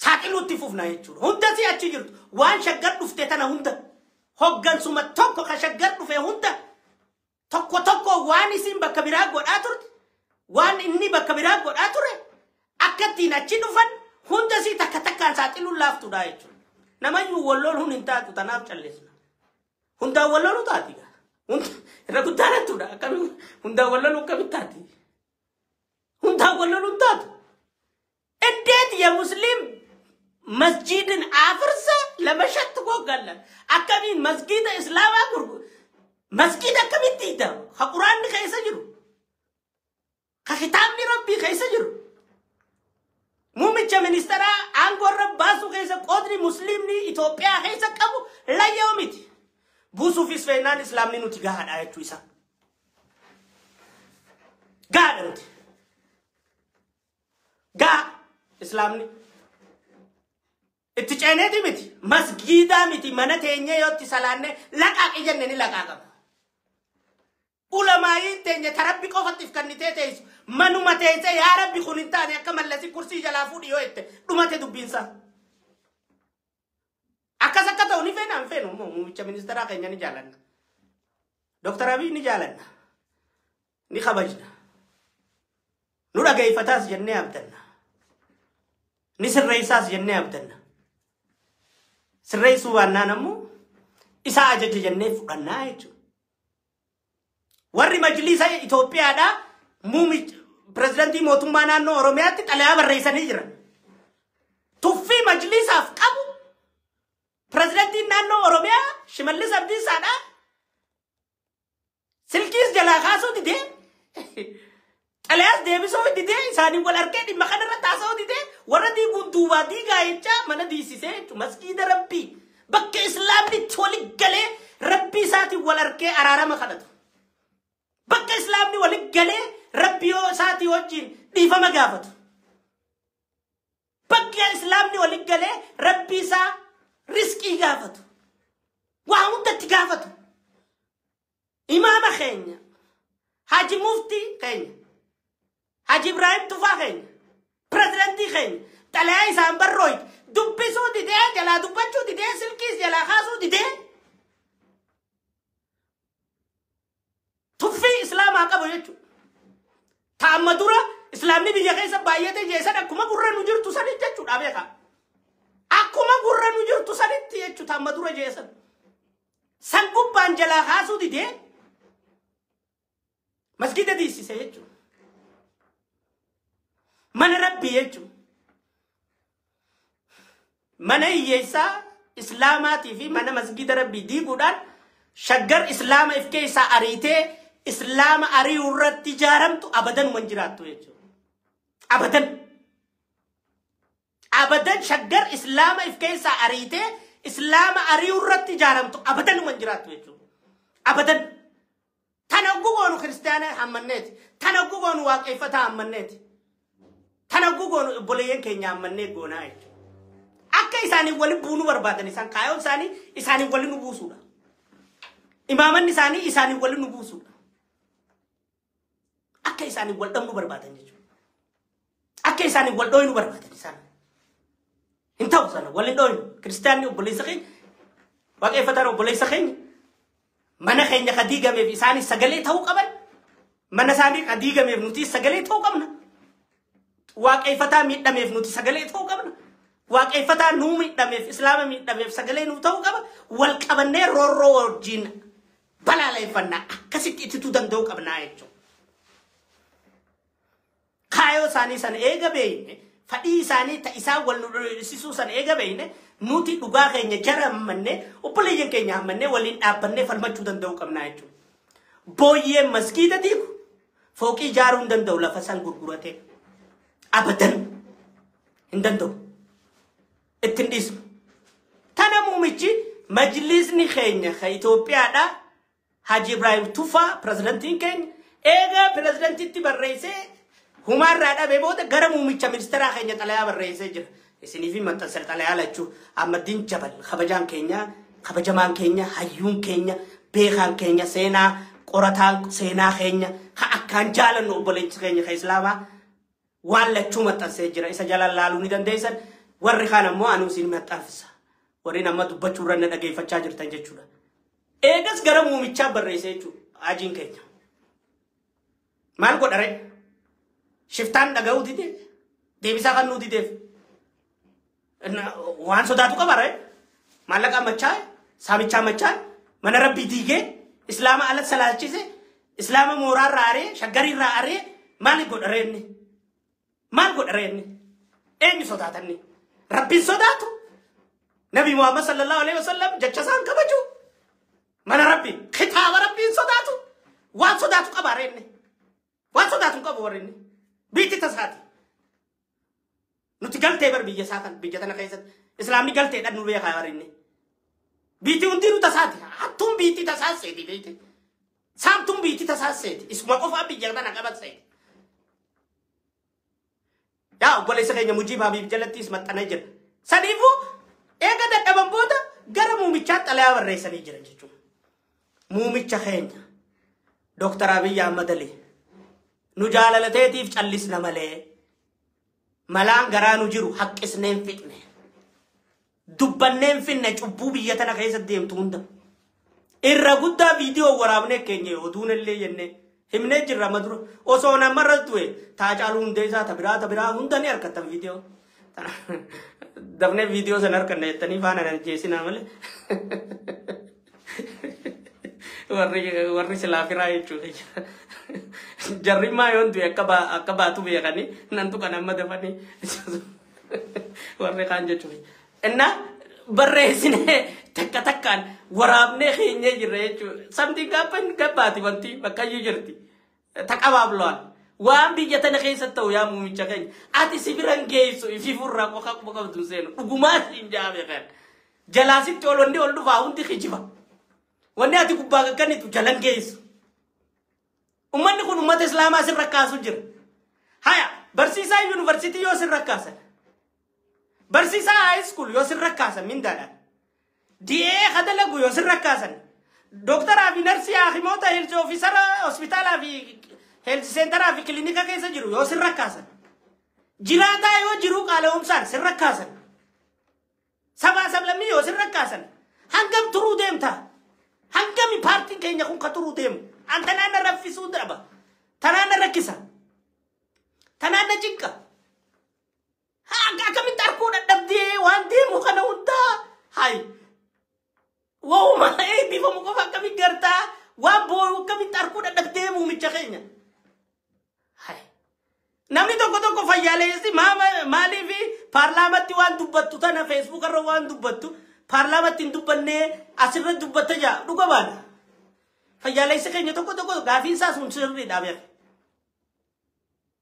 Saaxiluu itti fufna jechuudha. Hunda sii achi jirtu. Waan shaggar dhufte tana hunda. Hoggansuma tokko ka shaggar dhufe hunda. Tokko tokko waan isin bakka biraa godhaa turte, waan inni bakka biraa godhaa ture, akka ittiin achi dhufan hunda sii takka takkaan saaxiluun laaftuudha jechuudha. Namayyuu wal loluun hin taatu tanaaf callisna. Hundaan wal loluu taati. Irra guddaan hattuudha. Akkamiin hundaan wal loluu akkamitti taati? Hundaan wal loluu hin taatu. እንዴት የሙስሊም መስጂድን አፍርሰ ለመሸጥ ትጓጓለህ? Akkamiin masgiida Islaamaa gurguru? Masgiida akkamitti hiita? Ka Quraanni keessa jiru. Ka kitaabni Rabbii keessa jiru. Muummicha ministeeraa aangoo irra baasuu keessa qoodni musliimni Itoophiyaa keessa qabu layyoo miti. Buusuufis feennaan Islaamni nuti gahaadha jechuu isaa. Gahaadha nuti. Gaha Islaamni. Itti ceeneeti miti. Masgiidaa miti mana teenyee yoo itti salaanne laqaaqi jenne ni laqaaqama. Ulamaayiin teenye tarabbi qofattiif kennitee teessu manuma teessee yaa rabbi kun hin taane akka mallasi kursii jalaa fuudhi yoo jette dhumate dubbiinsaa. Akkas akka ta'u ni feena hin feenu immoo muummicha ministeeraa keenya ni jaalanna. Dooktar Abiy ni jaalanna. Ni kabajna. Nu dhageeffataas jennee abdanna. Ni sirreessaas jennee abdanna. Sirreessuu baannaan ammoo isaa ajaja jennee fudhannaa jechuudha. Warri majlisa Itoophiyaadhaa muummicha pirezidantii mootummaa naannoo Oromiyaatti xalayaa barreessanii jiran. Tuffii majlisaaf qabu pirezidantiin naannoo Oromiyaa Shimallis Abdiisaadhaa silkiis jalaa kaasuu didee xalayaas deebisuu didee isaanii wal argee dhimma kanarratti haasa'uu didee warra diiguun duubaa diigaa jechaa mana diisisee jechuudha. Masgiida Rabbii bakka Islaamni itti wali galee Rabbii isaatiin wal argee araarama kadhatu. Bakka Islaamni wali galee Rabbii isaatii wajjin dhiifama gaafatu. Bakka Islaamni wali galee Rabbii isaa riskii gaafatu. Waa hundatti gaafatu. Imaama keenya, Haji Muftii keenya, Haji Ibrahim Tufaa keenya, pirezidantii keenya, xalayaa isaan barrooyte dubbisuu didee jalaa dubbachuu didee silkiis jalaa kaasuu didee tuffii Islaamaa qabu jechuudha. Ta amma dura Islaamni biyya keessa baay'atee jeesan akkuma gurra nu jirtu sanitti jechuudha beekaa. Akkuma gurra nu jirtu sanitti jechuudha amma dura jeesan. San gubbaan jalaa kaasuu didee masgiida diisise jechuudha. Mana Rabbii jechuudha. Mana hiyyeessaa Islaamaatii fi mana masgiida Rabbii diiguudhaan shaggar Islaama if keessaa ariitee Islaama ari'uu irratti ijaaramtu abadan waan jiraattu jechuudha. Abadan. Abadan Shaggar Islaama if keessaa ariitee Islaama ari'uu irratti ijaaramtu abadan hin jiraattu jechuudha. Abadan. Tana goonu kiristaana hammanneeti. Tana goonu waaqeffataa hammanneeti. Tana goonu obboleeyyan keenya hammannee goonaa jechuudha. Akka isaanii waliin buunuu barbaadan isaan kaayoon isaanii isaanii waliin nu buusuudha. Imaamanni isaanii isaanii waliin nu buusuudha. Akka isaanii wal dhabnu barbaadan jechuudha. Akka isaanii wal dhooynu barbaadan isaan. Hin ta'u sana waliin dhooynu. Kiristaanni obboleessa keenya waaqeffataan obboleessa keenya mana keenya ka diigameef isaanis sagalee ta'uu qaban. Mana isaanii ka diigameef nuti sagalee ta'uu qabna. Waaqeffataa miidhameef nuti sagalee ta'uu qabna. Waaqeffataa nuu miidhameef Islaama miidhameef sagalee nuu ta'uu qaba. Wal qabannee roorroo wajjin balaaleffannaa akkasitti ittituu danda'uu qabnaa jechuudha. Kaayoo isaanii sana eega beeyne fadhii isaanii ta isaan wal nu dhoksisuu sana eega beeyne nuti dhugaa keenya jara hammannee obboleeyyan keenya hammannee waliin dhaabbannee falmachuu danda'uu qabnaa jechuudha. Booyyeen maskiida diigu fooqii ijaaruu hin danda'u lafa san gurguratee abadan hin danda'u. Ittiin dhiisnu. Tana muumichi majlisni keenya ka Itoophiyaadha Haji Ibrahim Tufaa pirezidantiin keenya eega pirezidantitti barreessee humaarraa dhabee booda gara muumicha ministeeraa keenya xalayaa barreessee jira. Isiniif maxxansa xalayaa lachuu Ahmadiin Jabal kabajaan keenya kabajamaan keenya hayyuun keenya beekaan keenya seenaa qorataan seenaa keenya ka akkaan jaalannu obboleessi keenya ka Islaamaa waan lachuu maxxansee jira. Isa jalaan laaluu ni dandeessan. Warri kaan ammoo anuu isin maxxanfisa. Warri amma dubbachuu irra na dhageeffachaa jirtan jechuudha. Eegas gara muumichaa barreessee jechuudha. Hajiin keenya. Maal godha ree? Shiftaan dhaga'uu didee? Deebisaa kan nuu dideef? Waan sodaatu qaba ree? Maallaqa machaa'e? Saamichaa machaa'e? Mana rabbii diigee? Islaama ala salaalchise? Islaama mooraarraa aree? Shaggariirraa aree? Maal godha ree inni? Maal godha ree inni? Eenyu sodaatanni? Rabbiin sodaatu? Nabi Muhammad sallallahu alaihi wasallam jecha isaan kabaju. Mana rabbi kitaaba rabbiin sodaatu. Waan sodaatu qaba ree inni? Waan sodaatu hin qabu warri inni. Biitti tasaati. Nuti galtee bar biyya isaa kan biyya tana keessatti Islaamni galteedhaan nu beekaa warri inni. Biitti hundinuu tasaati. Hattuun biitti tasaasseeti beekte. Saamtuun biitti tasaasseeti. Isuma qofaa biyya tana qabatseeti. Yaa obboleessa keenya Mujiib Habiib jalattis maxxanee jira. Saniifuu eega dadhaban booda gara muumichaa xalayaa barreessanii jiran jechuudha. Muumicha keenya Dooktar Abiyyi Ahmad Ali nu jaalalateetiif callisna malee malaan garaa nu jiru haqqisneen fixne. Dubbanneen finne cubbuu biyya tana keessa deemtu hunda. Irra guddaa viidiyoo waraabnee keenya oduun illee jennee himnee jirra amma dura. Osoo namarra du'e Taacaaluu Hundeessaa ta biraa hunda ni argattan viidiyoo. Dafnee viidiyoo sana arganna jettanii faana na ajjeesinaa malee. Warri silaa firaa jechuudha. Jarri maa yoon du'e akka baatu beekanii nantu kan amma dafanii warri kaan jechuudha. Innaa barreessinee takka takkaan waraabnee keenyee jirra jechuudha. Samtiin gaabban gabbaati wanti bakka iyyuu jirti. Taqabaablo'an. Waan biyya tana keessa ta'u yaa muumicha keenya. Ati si biran geessu ifi furraa qofa quba qabdu seenu. Dhugumaa siin jaame kan. Jalaasitti ol wanni ol dhufaa hundi kijiba. Wanni ati gubbaa gagganitu jalan geessu. Uummanni kun uummata Islaamaa sirra kaasu jira. Haya barsiisaa yuunivarsiitii yoo sirra kaasan. Barsiisaa high school yoo sirra kaasan mindaadhaan. DA kadalagu yoo sirra kaasan. Dooktaraa fi narsii hakimoota health officer hospitaalaa fi health centeraa fi kilinika keessa jiru yoo sirra kaasan. Jiraataa yoo jiru qaala'umsaan sirra kaasan. Sabaa sablammii yoo sirra kaasan. Hangam turuu deemta? Hangami paartiin keenya kun ka turuu deemu? An tanaan na raffisuu dhaba. Tanaan na rakkisa. Tanaan na cinqa. Akkamitti arguu dadhabdee waan deemu kana hundaa? Hayi. Waa'uma eebbifamu qofa akkamitti gartaa? Waan boo'u akkamitti arguu dadhabdee muumicha keenya? Hayi. Namni tokko tokko fayyaaleessi maaliif paarlaamatti waan dubbattu tana feesbuuk irra waan dubbattu paarlaamatti hin dubbannee asirra dubbatta jaa dhuga baana. Fayyaaleessi keenya tokko tokko gaafiin isaa sun sirriidha beeka.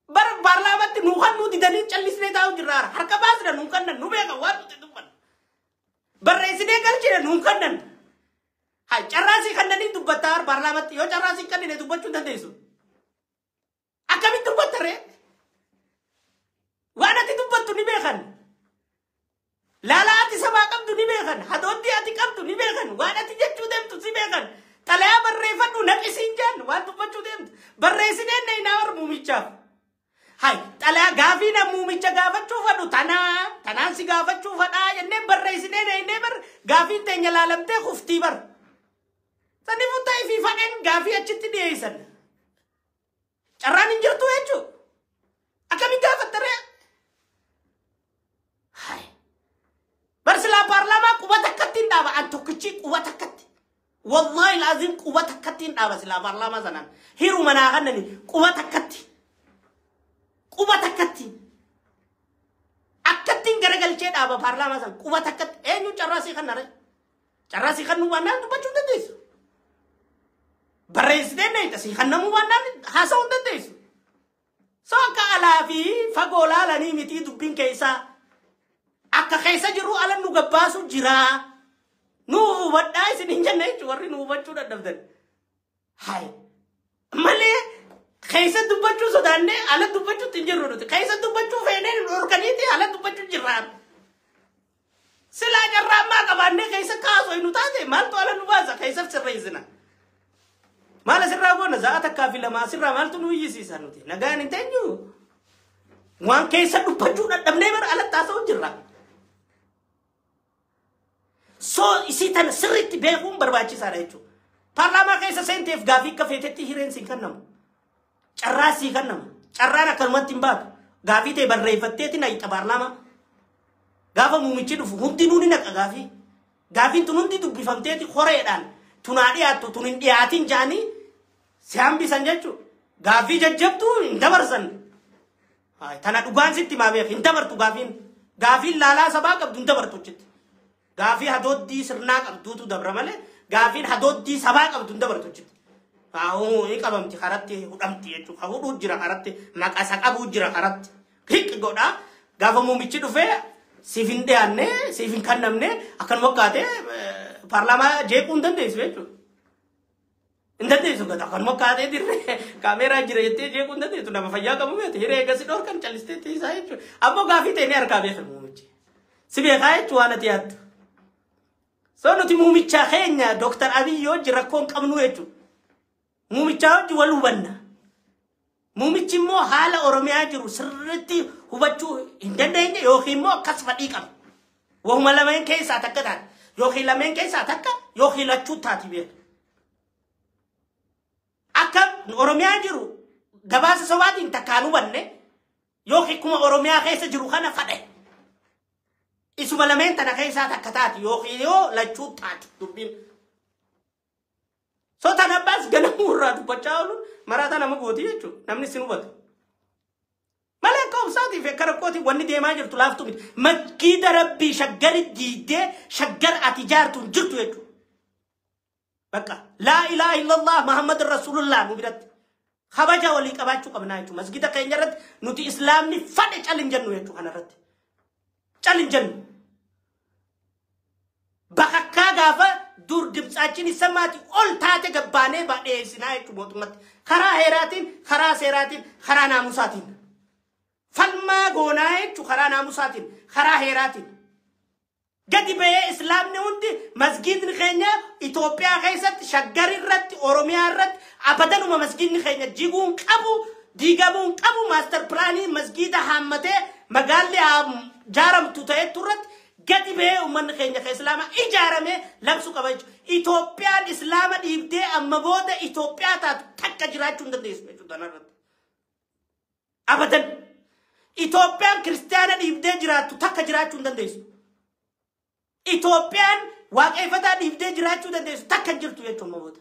Bar paarlaamaatti nuu kan nu didanii callisnee taa'u jirra. Harka baasna nuu kannan nu beeka waan nuti dubbannu. Barreessinee galchine nuu kannan. Hai carraasii kannanii dubbattaa paarlaamaatti yoo carraasii kannine dubbachuu hin dandeessu. Akkamitti dubbatta ree? Waan ati dubbattu ni beekan. Laalaa ati sabaa qabdu ni beekan. Hadooddi ati qabdu ni beekan. Waan ati jechuu deemtu si beekan. Xalayaa barreeffadhu naqisiin jaan waan dubbachuu deemtu. Barreessinee neenaa war muumichaaf. Hai xalayaa gaafii na muumicha gaafachuu fadhu tanaa tanaan si gaafachuu fadhaa jennee barreessinee neenee bar gaafiin teenya laalamtee kuftii bar. Sani fuutee fi fadheen gaafii achitti dhiyeessan. Carraan hin jirtu jechuudha. Akkamiin gaafatta ree? Hai. Bar silaa paarlaamaa quba takkatti hin dhaaba. An tokkichi quba takkatti. Wallaahi laazim quba takkatti hin dhaaba silaa paarlaamaa sanaan. Hiruma naa kannani quba takkatti. Quba takkatti. Akkattiin garagalchee dhaaba paarlaamaa sana quba takkatti. Eenyu carraasii kanna ree? Carraasii kannuu baannaan dubbachuu hin dandeessu. Barreessitee neeyita sii kannamuu baannaan haasa'uu hin dandeessu. So akka alaa fi fagoo laalanii mitii dubbiin keessaa. Akka keessa jiru ala nu gabbaasu jira. Nu hubadhaa isin hin jenne jechuudha warri nu hubachuu dadhabdan. Hai. Malee keessa dubbachuu sodaannee ala dubbachuutti hin jirru nuti. Keessa dubbachuu feenee nu dhorkaniiti ala dubbachuu jirra. Silaa carraa ammaa qabaannee keessa kaasoo nu taate maaltu ala nu baasa keessa sirreessina. Maal asirraa goona za'a takkaa fi lama asirraa maaltu nu iyyisiisa nuti. Nagaan hin teenyu. Waan keessa dubbachuu dadhabnee bara alatti haasa'u jirra. So isii tana sirriitti beekuun barbaachisaadha jechuudha. Paarlaamaa keessa seenteef gaafii akka feetetti hireen siin kennamu. Carraa sii kennamu. Carraan akkanumatti hin baatu. Gaafii ta'e barreeffatteeti nayixa paarlaamaa. Gaafa muumichi dhufu hundinuu ni naqa gaafii. Gaafiin tun hundi dubbifamteeti horeedhaan tunaa dhiyaattu tun hin dhiyaatin jaanii si hambisan jechuudha. Gaafii jajjabduu hin dabarsan. Tana dhugaan sitti himaa beek hin dabartu gaafiin. Gaafiin laalaa sabaa qabdu hin dabartu achitti. Gaafii hadooddii sirnaa qabduutu dabra malee gaafiin hadooddii sabaa qabdu hin dabartu achitti. Haa ni qabamti karatti hudhamti jechuudha. Hudhuu jira karatti maqasa qabuu jira karatti. Hiq godhaa gaafa muumichi dhufee siif hin dhiyaanne siif hin kennamne akkanuma akkaatee paarlaamaa jeequu hin dandeessu jechuudha. Hin dandeessu gata akkanuma akkaatee dirree kaameeraa jira jettee jeequu hin dandeessu nama fayyaa qabu beekte hiree eegasi dhorkan callistee teessaa jechuudha. Ammoo gaafii ta'e ni harkaa beekan muumichi. Si beekaa jechuudha waan ati yaaddu. So nuti muumichaa keenya Dooktar Abiyyi hojii rakkoo hin qabnu jechuudha. Muumichaa hojii wal hubanna. Muumichi immoo haala Oromiyaa jiru sirriitti hubachuu hin dandeenye yookiin immoo akkas fadhii qaba. Wahuma lameen keessaa takka taate yookiin lameen keessaa takka yookiin lachuu taati beeku. Akka Oromiyaa jiru gabaasa sobaatiin takkaan hubanne yookiin kuma Oromiyaa keessa jiru kana fadhe. Isuma lameen tana keessaa takka taati yookiin yoo lachuu taati dubbiin. So tana abbaas ganamuu irraa dubbachaa ooluun maraataa nama gooti jechuudha. Namni sin hubatu. Malee akka obsaatiif akka rakkootiif wanni deemaa jirtu laaftuu miti. Masgiida rabbii shaggari diidee shaggar ati ijaartu hin jirtu jechuudha. Bakka laa ilaaha illallah Muhammad Rasulullah nu biratti. Kabaja walii qabaachuu qabnaa jechuudha. Masgiida keenya irratti nuti islaamni fadhe cal hin jennu jechuudha kanarratti. Cal hin jennu. Bakakkaa gaafa dur dimtsaachin isamaati ol taate gabbaanee badheessinaa jechuudha mootummatti. Karaa heeraatiin, karaa seeraatiin, karaa naamusaatiin. Falmaa goonaa jechuudha karaa naamusaatiin, karaa heeraatiin. Gadi ba'ee islaamni hundi masgiidni keenya Itoophiyaa keessatti, Shaggar irratti, Oromiyaa irratti abadanuma masgiidni keenya jiguu hin qabu, diigamuu hin qabu, maaster pilaanii masgiida haammatee magaalli jaaramtu ta'etu irratti gadi ba'ee uummanni keenya kan islaamaa ijaaramee labsuu qaba jechuudha. Itoophiyaan islaama dhiibdee amma booda Itoophiyaa taatu takka jiraachuu hin dandeessu jechuudha kanarratti. Abadan. Itoophiyaan kiristaana dhiibdee jiraattu takka jiraachuu hin dandeessu. Itoophiyaan waaqeffataa dhiibdee jiraachuu dandeessu takka hin jirtu jechuudha amma booda.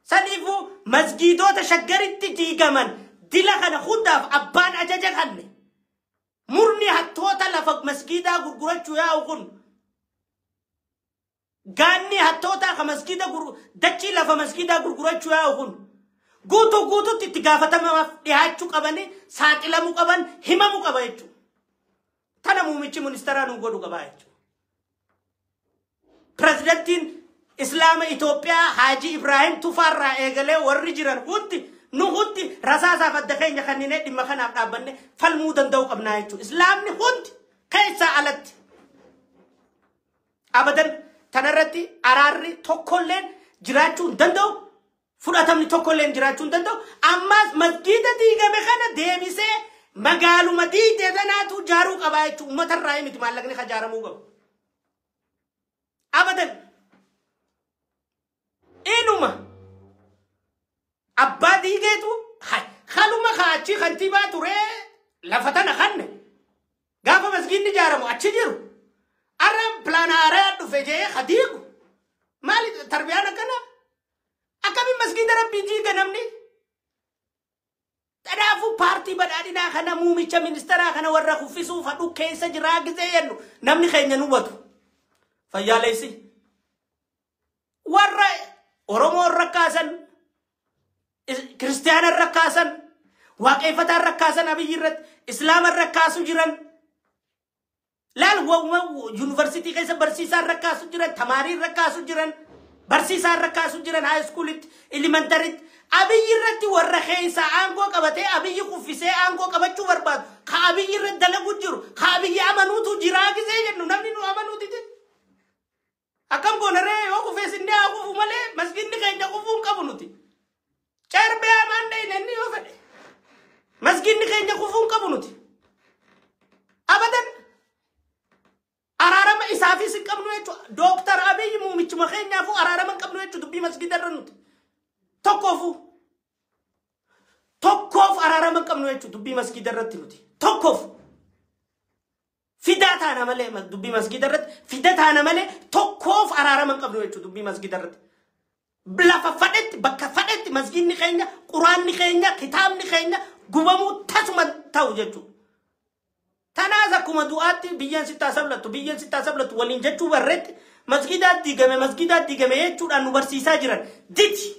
Saniifuu masgiidota shaggaritti diigaman dila kana hundaaf abbaan ajaja kanne. Murni hattoota lafa masgiidaa gurgurachuu yaa'u kun gaanni hattoota ka masgiida dachii lafa masgiidaa gurgurachuu yaa'u kun Guutuu guutuutti itti gaafatamaaf dhiyaachuu qabanii saaxilamuu qaban himamuu qaba jechuudha. Tana muummichi ministeeraa nu godhu qaba jechuudha. Pirezidantiin Islaama Itoophiyaa Haaji Ibraahim Tufaarraa eegalee warri jiran hundi nu hundi rasaasaaf adda keenya kanneen dhimma kanaaf dhaabbanne falmuu danda'uu qabnaa jechuudha. Islaamni hundi keessaa alatti. Abadan tanarratti araarri tokkolleen jiraachuu hin danda'u. Fudhatamni tokkolleen jiraachuu hin danda'u. Ammas masgiida diigame kana deebisee magaaluma diigdee tanaatu ijaaruu qabaa jechuudha. Uummatarraa miti maallaqni ijaaramuu qabu. Abadan inuma abbaa diigeetu haluma kaachii kantiibaa turee lafa tana kanne gaafa masgiidni ijaaramu achi jiru. Arra pilaan haaraa dhufe jee hadiigu maali tarbiyaan akkana akkamiin masgiida rabbii diiga namni? Kanaafuu paartii badhaadhinaa kana muumicha ministeeraa kana warra kuffisuuf hadhu keessa jiraa gisee jennu namni keenya nu hubatu. Fayyaaleessi warra Oromoo rakkaasan, Kiristiyaana rakkaasan, Waaqeffataa rakkaasan Abiyyi irratti, Islaama rakkaasu jiran. Laal yuunivarsiitii keessa barsiisaan rakkaasu jiran, tamaariin rakkaasu jiran, barsiisaan rakkaasu jiran high schoolitti, elementaritti. Abiyyi irratti warra keessa aangoo qabatee Abiyyi kuffisee aangoo qabachuu barbaadu. Ka Abiyyi irratti dalagu jiru, ka Abiyyi amanuutu jiraa gisee jennu namni nu amanuuti jira. Akkam goonaree yoo kufees inni haa kufu malee masgiidni keenya kufuu hin qabu nuti. Carbee hamaan dhayne inni yoo fedhe. Masgiidni keenya kufuu hin qabu nuti. Abadan araarama isaafis hin qabnu jechuudha. Dooktar Abiyyi muumichuma keenyaafuu araarama hin qabnu jechuudha dubbii masgiida irra nuti. Tokkoofuu. Tokkoof araarama hin qabnu jechuudha dubbii masgiida irratti nuti. Tokkoof. Fidaa taana malee dubbii masgiida irratti fida taana malee tokkoof araarama hin qabnu jechuudha dubbii masgiida irratti. Lafa fadhetti bakka fadhetti masgiidni keenya quraanni keenya kitaabni keenya gubamuu tasuma ta'u jechuudha. Tanaas akkuma du'aatti biyyeen sittaa sablattu biyyeen sittaa sablattu waliin jechuu barreetti masgiidaa diigame jechuudhaan nu barsiisaa jiran diti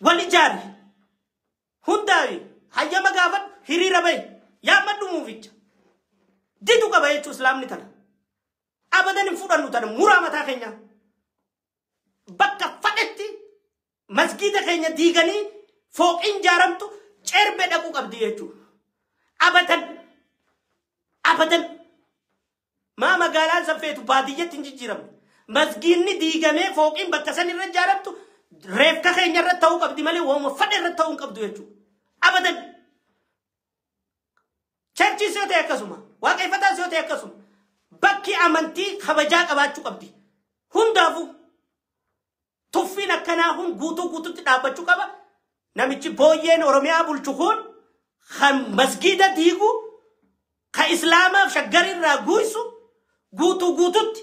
wal ijaari hundaafi hayyama gaafadhu hiriira bahi yaammadhu muuficha. Didu qaba jechuun islaamni tana. Abadan hin fudhannu tana muraa mataa keenya. Bakka fadhetti masgiida keenya diiganii fooqiin ijaaramtu cerbee dhaquu qabdi jechuudha. Abadan abadan maa magaalaan sanfeetu baadiyyatti hin jijjiiramne. Masgiidni diigamee fooqiin bakka san irra ijaaramtu reefka keenya irra ta'uu qabdi malee waanuma fadhe irra ta'uu hin qabdu jechuudha. Abadan. Churchiis yoo ta'e akkasuma, waaqeffataas yoo ta'e akkasuma, bakki amantii kabajaa qabaachuu qabdi. Hundaafuu tuffiin akkanaa kun guutuu guutuutti dhaabbachuu qaba. Namichi booyyeen Oromiyaa bulchu kun kan masgiida diigu, kan Islaamaaf shaggarirraa guusu guutuu guutuutti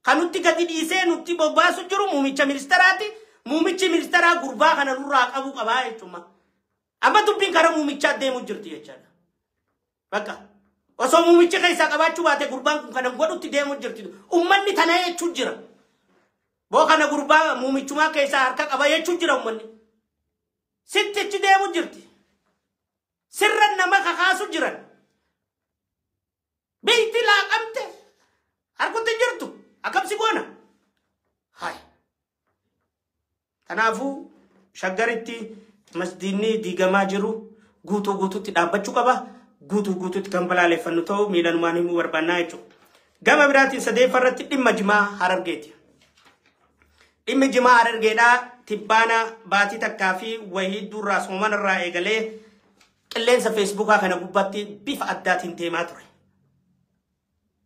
kan nutti gadi dhiisee nutti bobbaasu jiru muumicha ministeeraati. Muumichi ministeeraa gurbaa kana nurraa qabuu qabaa jechuudha. Amma dubbiin karaa muumichaa deemuu jirti jechaadha. Bakka osoo muumichi keessaa qabaachuu baate gurbaan kun kana godhutti deemuu jirti. Uummanni tana jechuu jira. Boo kana gurbaa muumichumaa keessaa harka qaba jechuu jira uummanni. Sittichi deemuu jirti. Sirra nama kakaasu jiran. Biitti laaqamte harkutti jirtu akkamsi goona. Hayi. Kanaafuu shaggaritti masjiidni diigamaa jiru guutuu guutuutti dhaabbachuu qaba. Guutuu guutuutti kan balaaleffannu ta'uu miidhanumaan himuu barbaannaa jechuudha. Gama biraatiin sadeeffa irratti dhimma jimaa Harargeeti. Dhimmi jimaa Harargeedhaa tibbaana baatii takkaa fi wayii durraa soomanarraa eegalee qilleensa feesbuukaa kana gubbaatti bifa addaatiin deemaa ture.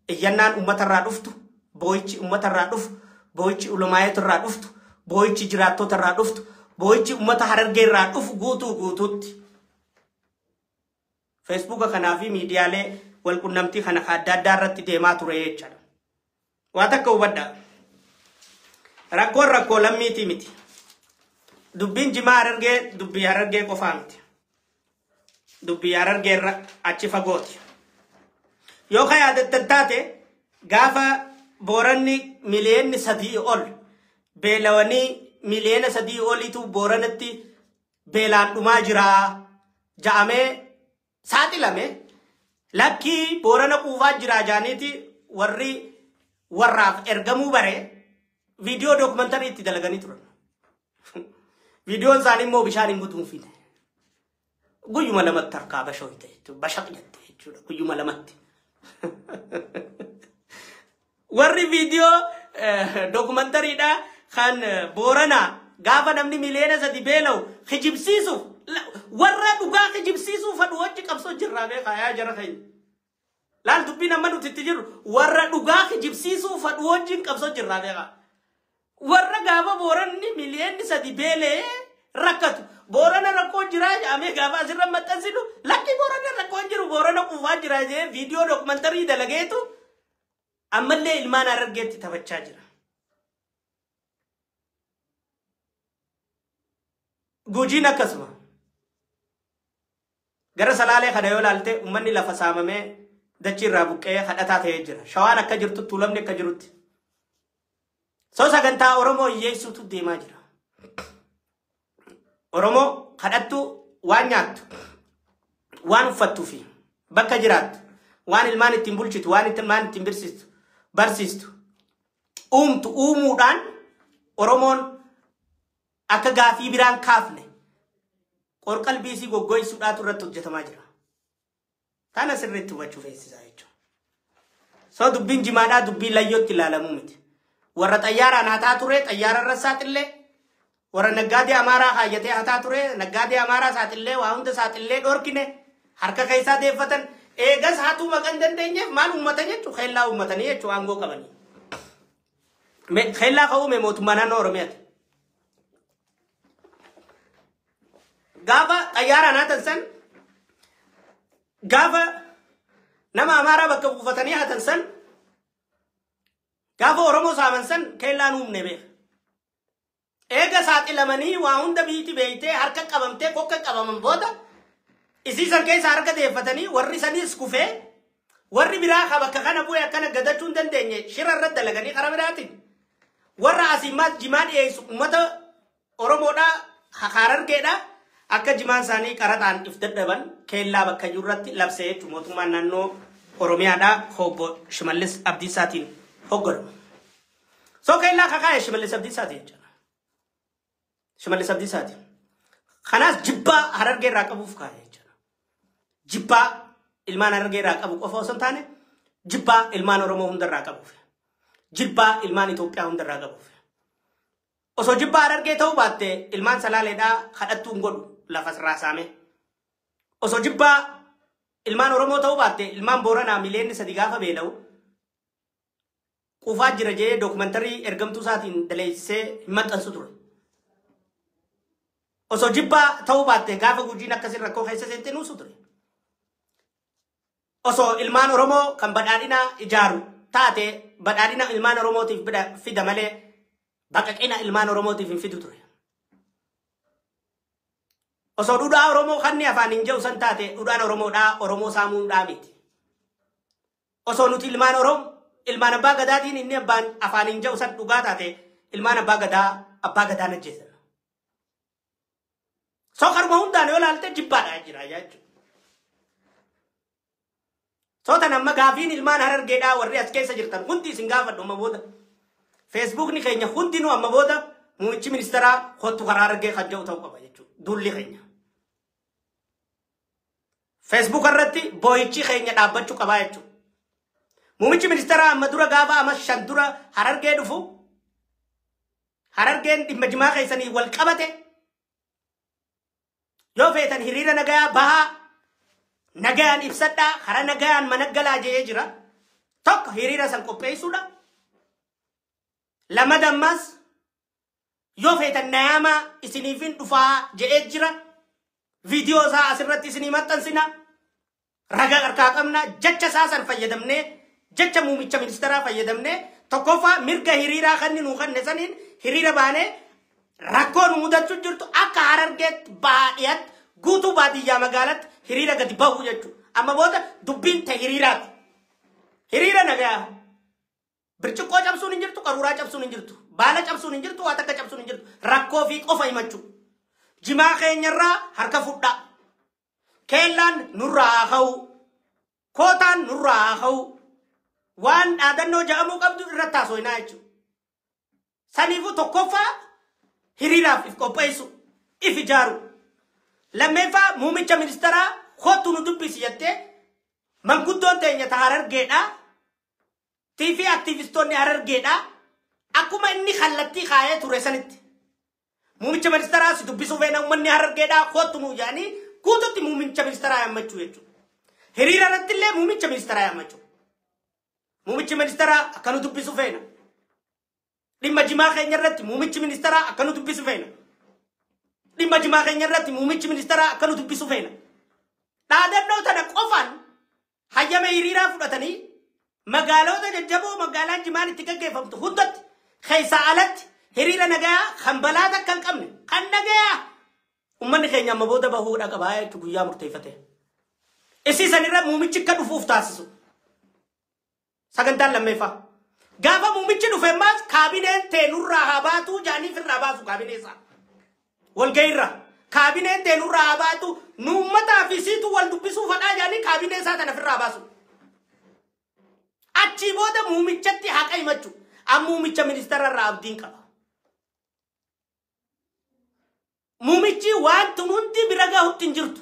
Iyyannaan uummatarraa dhuftu, boo'ichi uummatarraa dhufu, boo'ichi ulamaayotarraa dhuftu, boo'ichi jiraattotarraa dhuftu, boo'ichi uummata Harargeerraa dhufu guutuu guutuutti. Feesbuuka kanaa fi miidiyaalee walqunnamtii kana adda addaa irratti deemaa ture jechaadha. Waa takka hubadhaa. Rakkoon rakkoo lammiitii miti. Dubbiin jimaa Harargee dubbii Harargee qofaa miti. Dubbii Harargeerra achi fagooti. Yoo ka yaadattan taate gaafa Booranni miliyoonni 3 ol beelawanii miliyoona 3 oliitu Booranatti beelaan dhumaa jiraa ja'amee saaxilame lakkii Boorana quufaa jiraa jaaniiti warri warraaf ergamuu bare viidiyoo dookumantarii itti dalaganii turan. Viidiyoon isaanii immoo bishaan hin guduunfine. Guyyuma lamatti harkaa bashooyte jechuudha. Bashaq jette jechuudha. Guyyuma lamatti. Warri viidiyoo dookumantariidha kan Booranaa gaafa namni 3 miliyoona beela'u kijibsiisuuf warra dhugaa kijibsiisuuf fadhu wajji qabsoo jirraa beekaa yaa jara keenya. Laal dubbiin amma nuti itti jirru warra dhugaa kijibsiisuuf fadhu wajjin qabsoo jirraa beekaa. Warra gaafa Booranni 3 miliyoonni beelee rakkatu Boorana rakkoo jiraa jedhamee gaafa asirra maxxansinu lakki Boorana rakkoo jiru Boorana quufaa jira jedhee viidiyoo dookumantarii dalageetu ammallee ilmaan Harargeetti taphachaa jira. Gujiin akkasuma. Gara Salaalee kana yoo ilaalte uummanni lafa saamamee dachii irraa buqqee kadhataa ta'ee jira. Shawaan akka jirtutti Tuulamni akka jirutti. So sagantaa Oromoo hiyyeessuutu deemaa jira. Oromoo kadhattu waan nyaattu, waan uffattuu fi bakka jiraattu, waan ilmaan ittiin bulchitu, waan ilmaan ittiin barsiistu, uumtu uumuudhaan Oromoon akka gaafii biraan kaafne qorqalbii isii goggoisuudhaatu irratti hojjetamaa jira. Kana sirriitti hubachuu feesisaa jechuudha. So dubbiin jimaadhaa dubbii layyootti ilaalamuu miti. Warra xayyaaraan hataa ture xayyaara irra saaxillee, warra naggaadee Amaaraa kaayyatee hataa ture naggaadee Amaaraa saaxillee waa hunda saaxillee dhorkine harka keessaa deeffatan eegas hatuu maqan dandeenyeef maal uummatan jechuudha keellaa uummatanii jechuudha aangoo qabanii. Keellaa ka uume mootummaa naannoo Oromiyaati. Gaafa xayyaaraan hatan san gaafa nama Amaaraa bakka buufatanii hatan san gaafa Oromoo saaman san keellaan uumne beeka. Eega saaxilamanii waa hunda biitti beeytee harka qabamtee kokka qabaman booda isiisan keessa harka deeffatanii warri saniis kufee warri biraa ka bakka kana bu'ee akkana gadachuu hin dandeenye shira irra dalaganii karaa biraatiin warra asii maal jimaa dhiyeessu uummata Oromoodhaa Harargeedhaa akka jimaan isaanii qaraxaan if dadhaban keellaa bakka jirurratti labsee jechuudha mootummaan naannoo Oromiyaadhaa obbo Shimallis Abdiisaatiin hogganamu. So keellaa kakaa'e Shimallis Abdiisaati jechuudha. Shimallis Abdiisaati. Kanaas jibbaa Harargee irraa qabuuf kaa'e jechuudha. Jibbaa ilmaan Harargee irraa qabu qofa osoo hin taane jibbaa ilmaan Oromoo hundarraa qabuuf. Jibbaa ilmaan Itoophiyaa hundarraa qabuuf. Osoo jibbaa Harargee ta'uu baatte ilmaan Salaaleedhaa kadhattuu hin godhu lafa raasaame. Osoo jibbaa ilmaan Oromoo ta'uu baatte ilmaan Booranaa 3 miliyoonni gaafa beela'u quufaa jira jedhee dookumantarii ergamtuu isaatiin daleessisee hin maxxansu ture. Osoo jibbaa ta'uu baatte gaafa Gujiin akkasii rakkoo keessa seente nuusu ture. Osoo ilmaan Oromoo kan badhaadhina ijaaru taate badhaadhina ilmaan Oromootiif fida malee baqaqina ilmaan Oromootiif hin fidu ture. Osoo dhuudhaa Oromoo kanni afaan hin jiru san taate dhuudhaan Oromoodhaa Oromoo saamuudhaa miti. Osoo nuti ilmaan Oromoo ilmaan abbaa gadaatiin inni abbaan afaan hin jiru san dhugaa taate ilmaan abbaa gadaa abbaa gadaan ajjeesan. So karuma hundaan yoo ilaalte jibbaadhaa jira jechuudha. So tan amma gaafiin ilmaan Harargeedhaa warri as keessa jirtan hundi isin gaafadhu amma booda. Feesbuukni keenya hundinuu amma booda muummichi ministeeraa kottu karaa Harargee kan jedhu ta'uu qaba jechuudha. Duulli keenya. Feesbuuk irratti boo'ichi keenya dhaabbachuu qabaa jechuudha. Muummichi ministeeraa amma dura gaafa amma 5 dura Harargee dhufu Harargeen dhimma jimaa keessanii wal qabate yoo feetan hiriira nagayaa bahaa nagayaan ibsadhaa karaa nagayaan mana galaa jedhee jira. Tokko hiriira san qopheessuudha. Lama dammas yoo feetan nayaamaa isiniifin dhufaa jedhee jira. Viidiyoo isaa asirratti isinii maxxansina. Ragaa harkaa qabna jecha isaa san fayyadamnee jecha muummicha ministeeraa fayyadamnee tokkoffaa mirga hiriiraa kan nuu kanne saniin hiriira baanee rakkoo nu mudachuu jirtu akka Harargeetti baadiyyaatti guutuu baadiyyaa magaalatti hiriira gadi bahu jechuudha. Amma booda dubbiin ta'e hiriiraati. Hiriira nagayaa. Birciqqoo cabsuun hin jirtu, qaruuraa cabsuun hin jirtu, baala cabsuun hin jirtu, waa takka cabsuun hin jirtu. Rakkoo fi qofa himachuu. Jimaa keenyarraa harka fudhaa. Keellaan nurraa haa ka'u. Kootaan nurraa haa ka'u. Waan dhaadannoo jedhamuu qabdu irratti haasofnaa jechuudha. Saniifuu tokkoffaa hiriiraaf if qopheessu, if ijaaru. Lammeeffaa muummicha ministeeraa kottu nu dubbisi jettee manguddoon teenya ta Harargeedhaa. TV aktiivistoonni Harargeedhaa. Akkuma inni kallattii kaayee ture sanitti. Muummicha ministeeraa si dubbisuu feena uummanni Harargeedhaa kottu nu jedhanii guututti muummicha ministeeraa yaammachuu jechuudha. Hiriira irratti illee muummicha ministeeraa yaammachuu. Muummichi ministeeraa akka nu dubbisu feena. Dhimma jimaa keenya irratti muummichi ministeeraa akka nu dubbisu feena. Dhimma jimaa keenya irratti muummichi ministeeraa akka nu dubbisu feena. Dhaadannoo tana qofaan hayyama hiriiraa fudhatanii magaalota jajjaboo magaalaan jimaan itti gaggeeffamtu hundatti keessaa alatti hiriira nagaa kan balaa takka hin qabne kan nagaa uummanni keenya amma booda bahuudha qabaa jechuun guyyaa murteeffate. Isii sanirra muummichi akka dhufuuf taasisu. Sagantaan lammeeffaa. Gaafa muummichi dhufe ammaas kaabineen teenurraa haa baatu jaaniif irraa baasu kaabinee isaa. Walgahiirra. Kaabineen teenurraa haa baatu nu uummataa fi siitu wal dubbisuu fadhaa jaanii kaabinee isaa tana ofirraa baasu. Achii booda muumichatti haqa himachuu. Amma muumicha ministeera irraa abdiin qaba. Muumichi waan tun hundi bira gahutti hin jirtu.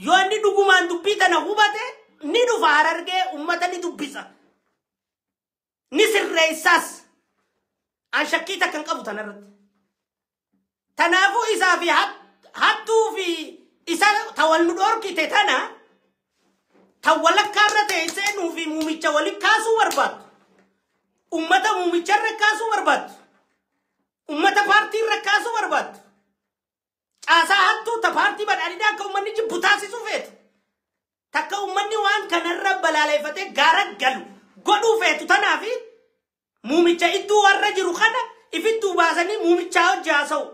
Yoo inni dhugumaan dubbii tana hubate ni dhufa Harargee uummata ni dubbisa. Ni sirreessas. An shakkii takka hin qabu tanarratti. Kanaafuu isaa fi hattuu fi isa tawal nu dhorkite tana tan walakkaarra teessee nuu fi muumicha waliin kaasuu barbaaddu. Uummata muumicharra kaasuu barbaaddu. Uummata paartiirra kaasuu barbaaddu. Caasaa hattuu ta paartii badhaadhinaa akka uummanni jibbu taasisuu feetu. Takka uummanni waan kanarra balaaleffatee gaara galu godhuu feetu tanaafi muumicha iddoo warra jiru kana ifittuu baasanii muumichaa hojii haasa'u.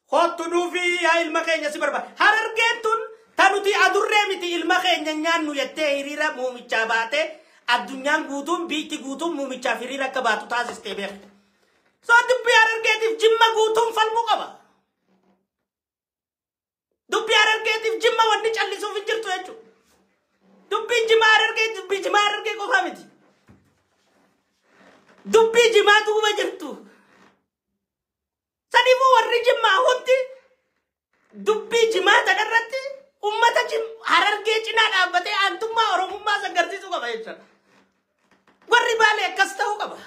Kottu dhuufii yaa ilma keenya si barbaada. Harargeen tun ta nuti adurree miti ilma keenya nyaannu jettee hiriira muumichaa baatee addunyaan guutuun biitti guutuun muumichaaf hiriira akka baatu taasistee beekte. So dubbii Harargeetiif jimma guutuun falmuu qaba. Dubbii Harargeetiif jimma wanni callisuuf hin jirtu jechuudha. Dubbiin jimaa Harargee dubbii jimaa Harargee qofaa miti. Dubbii jimaa duuba jirtu. Saniifuu warri jimmaa hundi dubbii jimaa tanarratti uummata Harargee cinaa dhaabbatee aantummaa Oromummaa agarsiisuu qaba jechuudha. Warri Baalee akkas ta'uu qaba.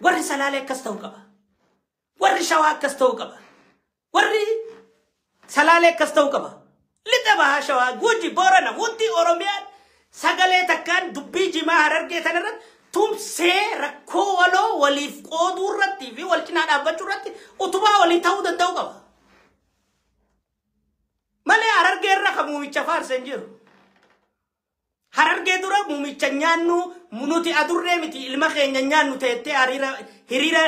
Warri Salaalee akkas ta'uu qaba. Warri Shawaa akkas ta'uu qaba. Warri Salaalee akkas ta'uu qaba. Lixa bahaa Shawaa, Guji, Boorana, hundi Oromiyaan sagalee takkaan dubbii jimaa Harargee tanarratti tumsee rakkoo waloo waliif qooduu irratti fi wal cinaa dhaabbachuu irratti utubaa walii ta'uu danda'uu qaba. Malee Harargee irra kan muumicha faarse hin jiru. Harargee dura muumicha nyaannu nuti adurree miti ilma keenya nyaannu teettee hiriira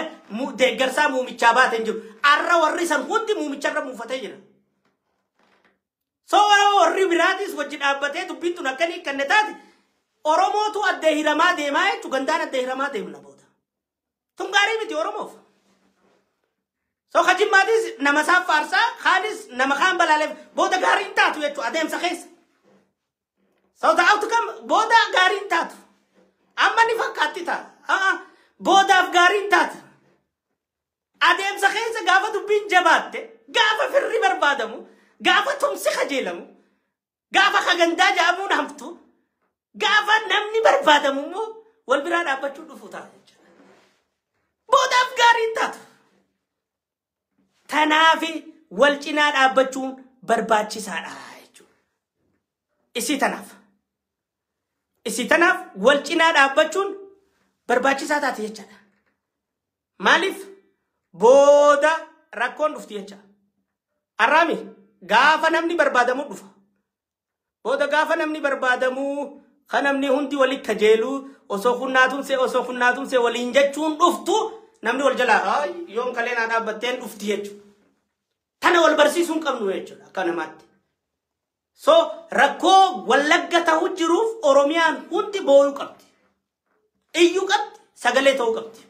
deeggarsaa muumichaa baate hin jiru. Arra warri san hundi muumicharra muufatee jira. So warri biraatis wajji dhaabbatee dubbiin tun akka inni kanne taate Oromootu adda hiramaa deemaa jechuun gandaan adda hiramaa deemna booda. Tun gaarii miti Oromoof. So kajimmaatis nama isaan faarsaa kaanis nama kaan balaaleef booda gaarii hin taatu jechuudha adeemsa keessa. So the outcome booda gaarii hin taatu. Amma ni fakkaatti ta'a. Boodaaf gaarii hin taatu. Adeemsa keessa gaafa dubbiin jabaatte gaafa firri barbaadamu gaafa tumsi kajeelamu gaafa kagandaa jedhamuun hamtu gaafa namni barbaadamu immoo wal biraa dhaabbachuu dhufu ta'a jechuudha. Boodaaf gaarii hin taatu. Tanaafi wal cinaa dhaabbachuun barbaachisaadha jechuudha. Isii tanaaf. Isii tanaaf wal cinaa dhaabbachuun barbaachisaa taate jechaadha. Maaliif booda rakkoon dhufti jecha. Arraami gaafa namni barbaadamu dhufa. Booda gaafa namni barbaadamu kan namni hundi walitti kajeelu osoo kunnaatumsee waliin jechuun dhuftu namni wal jalaa yoon kalee naa dhaabbatteen dhufti jechuudha. Tana wal barsiisuu hin qabnu jechuudha akka namaatti. So rakkoo Wallagga ta'uu jiruuf Oromiyaan hundi boo'uu qabdi. Iyyuu qabdi, sagalee ta'uu qabdi.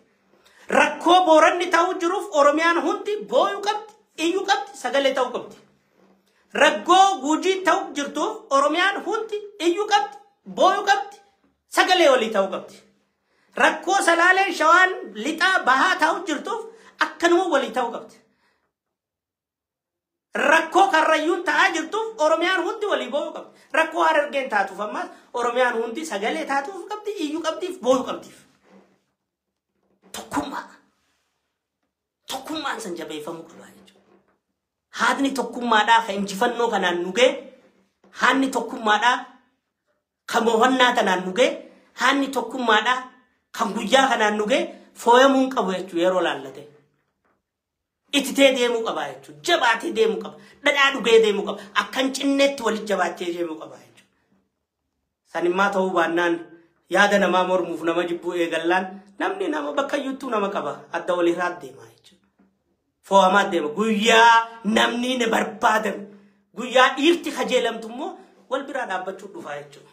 Rakkoo Booranni ta'uu jiruuf Oromiyaan hundi booyuu qabdi, iyyuu qabdi, sagalee ta'uu qabdi. Rakkoo Gujii ta'uu jirtuuf Oromiyaan hundi iyyuu qabdi, booyuu qabdi, sagalee walii ta'uu qabdi. Rakkoo Salaaleen, Shawaan, Lixaa, Bahaa ta'uu jirtuuf akkanuma walii ta'uu qabdi. Rakkoo Karrayyuun ta'aa jirtuuf Oromiyaan hundi walii booyuu qabdi. Rakkoo Harargeen taatuuf ammas Oromiyaan hundi sagalee taatuuf qabdi, iyyuu qabdiif, booyuu qabdiif. Tokkummaa. Tokkummaan san jabeeffamuu qaba jechuudha. Haadni tokkummaadhaa kan injifannoo kanaan nu ga'e, haadni tokkummaadhaa kan mo'annaa tanaan nu ga'e, haadni tokkummaadhaa kan guyyaa kanaan nu ga'e fooyamuu hin qabu jechuudha yeroo laallate. Ititee deemuu qaba jechuudha. Jabaatee deemuu qaba. Dhadhaa dhugee deemuu qaba. Akkan cinneetti walitti jabaatee deemuu qaba jechuudha. Sanimmaa ta'uu baannaan yaada namaa mormuuf nama jibbuu eegallaan namni nama bakka iyyuttuu nama qaba. Adda walirraa deema jechuudha. Foo'amaa deema. Guyyaa namni ni barbaadame. Guyyaa dhiirti kajeelamtu immoo wal biraa dhaabbachuu dhufaa jechuudha.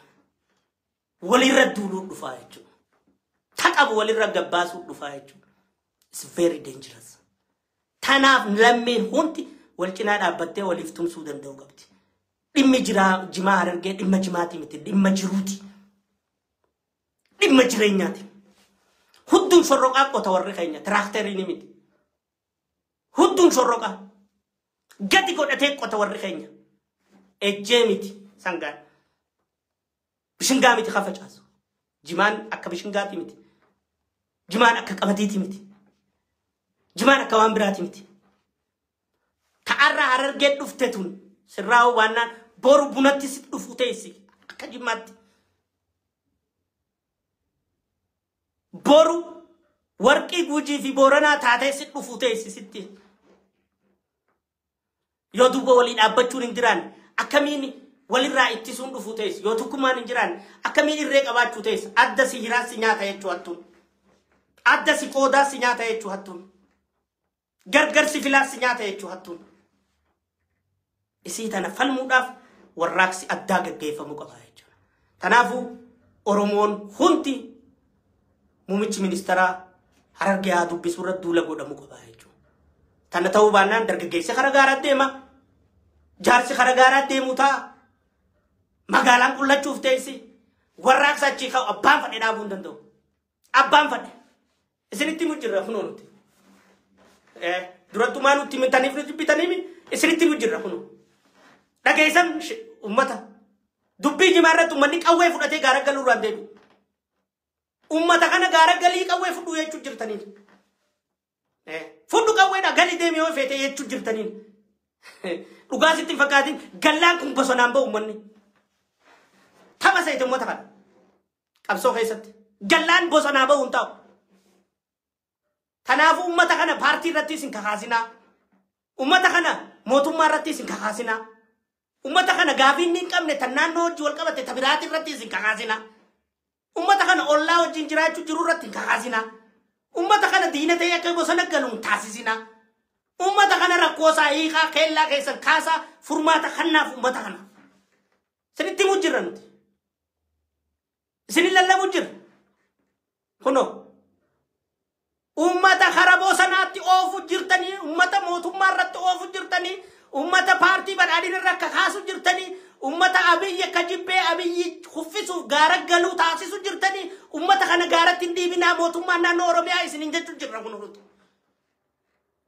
Walirra duuluu dhufaa jechuudha. Taqabu walirra gabbaasuu dhufaa jechuudha. It's very dangerous. Tanaaf lammiin hundi wal cinaa dhaabbattee waliif tumsuu danda'u qabdi. Dhimmi jiraa jimaa Harargee dhimma jimaati miti, dhimma jiruuti. Dhimma jireenyaati. Hudduun shorroqaa qota warri keenya tiraaktarii ni miti. Hudduun shorroqaa gadi godhatee qota warri keenya. Ejjee miti sangaan. Bishingaa miti kan facaasu. Jimaan akka bishingaati miti. Jimaan akka qamadiiti miti. Jimaan akka waan biraati miti. Ta'arraa Harargee dhufte tun sirraa hubaannaan boru bunatti si dhufu teessi akka jimmaatti. Boru warqii Gujii fi Booranaa taatee si dhufu teessi sitti. Yoo duuba walii dhaabbachuun hin jiraanne akkamiin walirraa ittisuun dhufu teessi, yoo tokkummaan hin jiraanne akkamiin irree qabaachuu teessi. Adda si hiraas si nyaata jechuu hattuun. Adda si qoodaas si nyaata jechuu hattuun. Gargar si filaas si nyaata jechuu hattuun. Isii tana falmuudhaaf warraaqsi addaa gaggeeffamuu qaba jechuudha. Kanaafuu Oromoon hundi muummichi ministeeraa Harargee haa dubbisuu irratti duula godhamuu qaba jechuudha. Tana ta'uu baannaan dargaggeessi kara gaaraa deema. Jaarsi kara gaaraa deemu ta'a. Magaalaan qullachuuf teessi. Warraaqsa achii ka'u abbaan fadhe dhaabuu hin danda'u. Abbaan fadhe. Isinitti himu jirra kunoo nuti. Durattumaa nutti himtaniif nuti bitaniif isinitti himu jirra kunoo. Dhageessan uummata. Dubbii jimaa irratti uummanni qawwee fudhatee gaara galuu irraan deebi'u. Uummata kana gaara galii qawwee fudhuu jechuu jirtaniin. Fudhu qawweedha galii deemi yoo feete jechuu jirtaniin. Dhugaa sitti hin fakkaatin gallaan kun bosonaan ba'u uummanni. Tapha seete uummata kana. Qabsoo keessatti. Gallaan bosonaa ba'u hin ta'u. Kanaafuu uummata kana paartii irrattis hin kakaasinaa. Uummata kana mootummaa irrattis hin kakaasinaa. Uummata kana gaafii inni hin qabne tan naannoo wajjin wal qabate ta biraati irrattis hin kakaasinaa. Uummata kana ollaa wajjin jiraachuu jiru irratti hin kakaasinaa. Uummata kana diina ta'ee akka bosona galu hin taasisinaa. Uummata kana rakkoosaa hiikaa keellaa keessan kaasaa furmaata kannaaf uummata kana. Isinitti himuu jirra nuti. Isinin lallabuu jirra. Kunoo. Uummata kara bosanaatti oofu jirtanii, uummata mootummaa irratti oofu jirtanii, uummata paartii badhaadhina irra akka kaasu jirtanii, uummata Abiyyi akka jibbee Abiyyi kuffisuuf gaara galuu taasisu jirtanii, uummata kana gaaratti hin dhiibinaa mootummaan naannoo Oromiyaa isinin jechuu jirra kun nuti.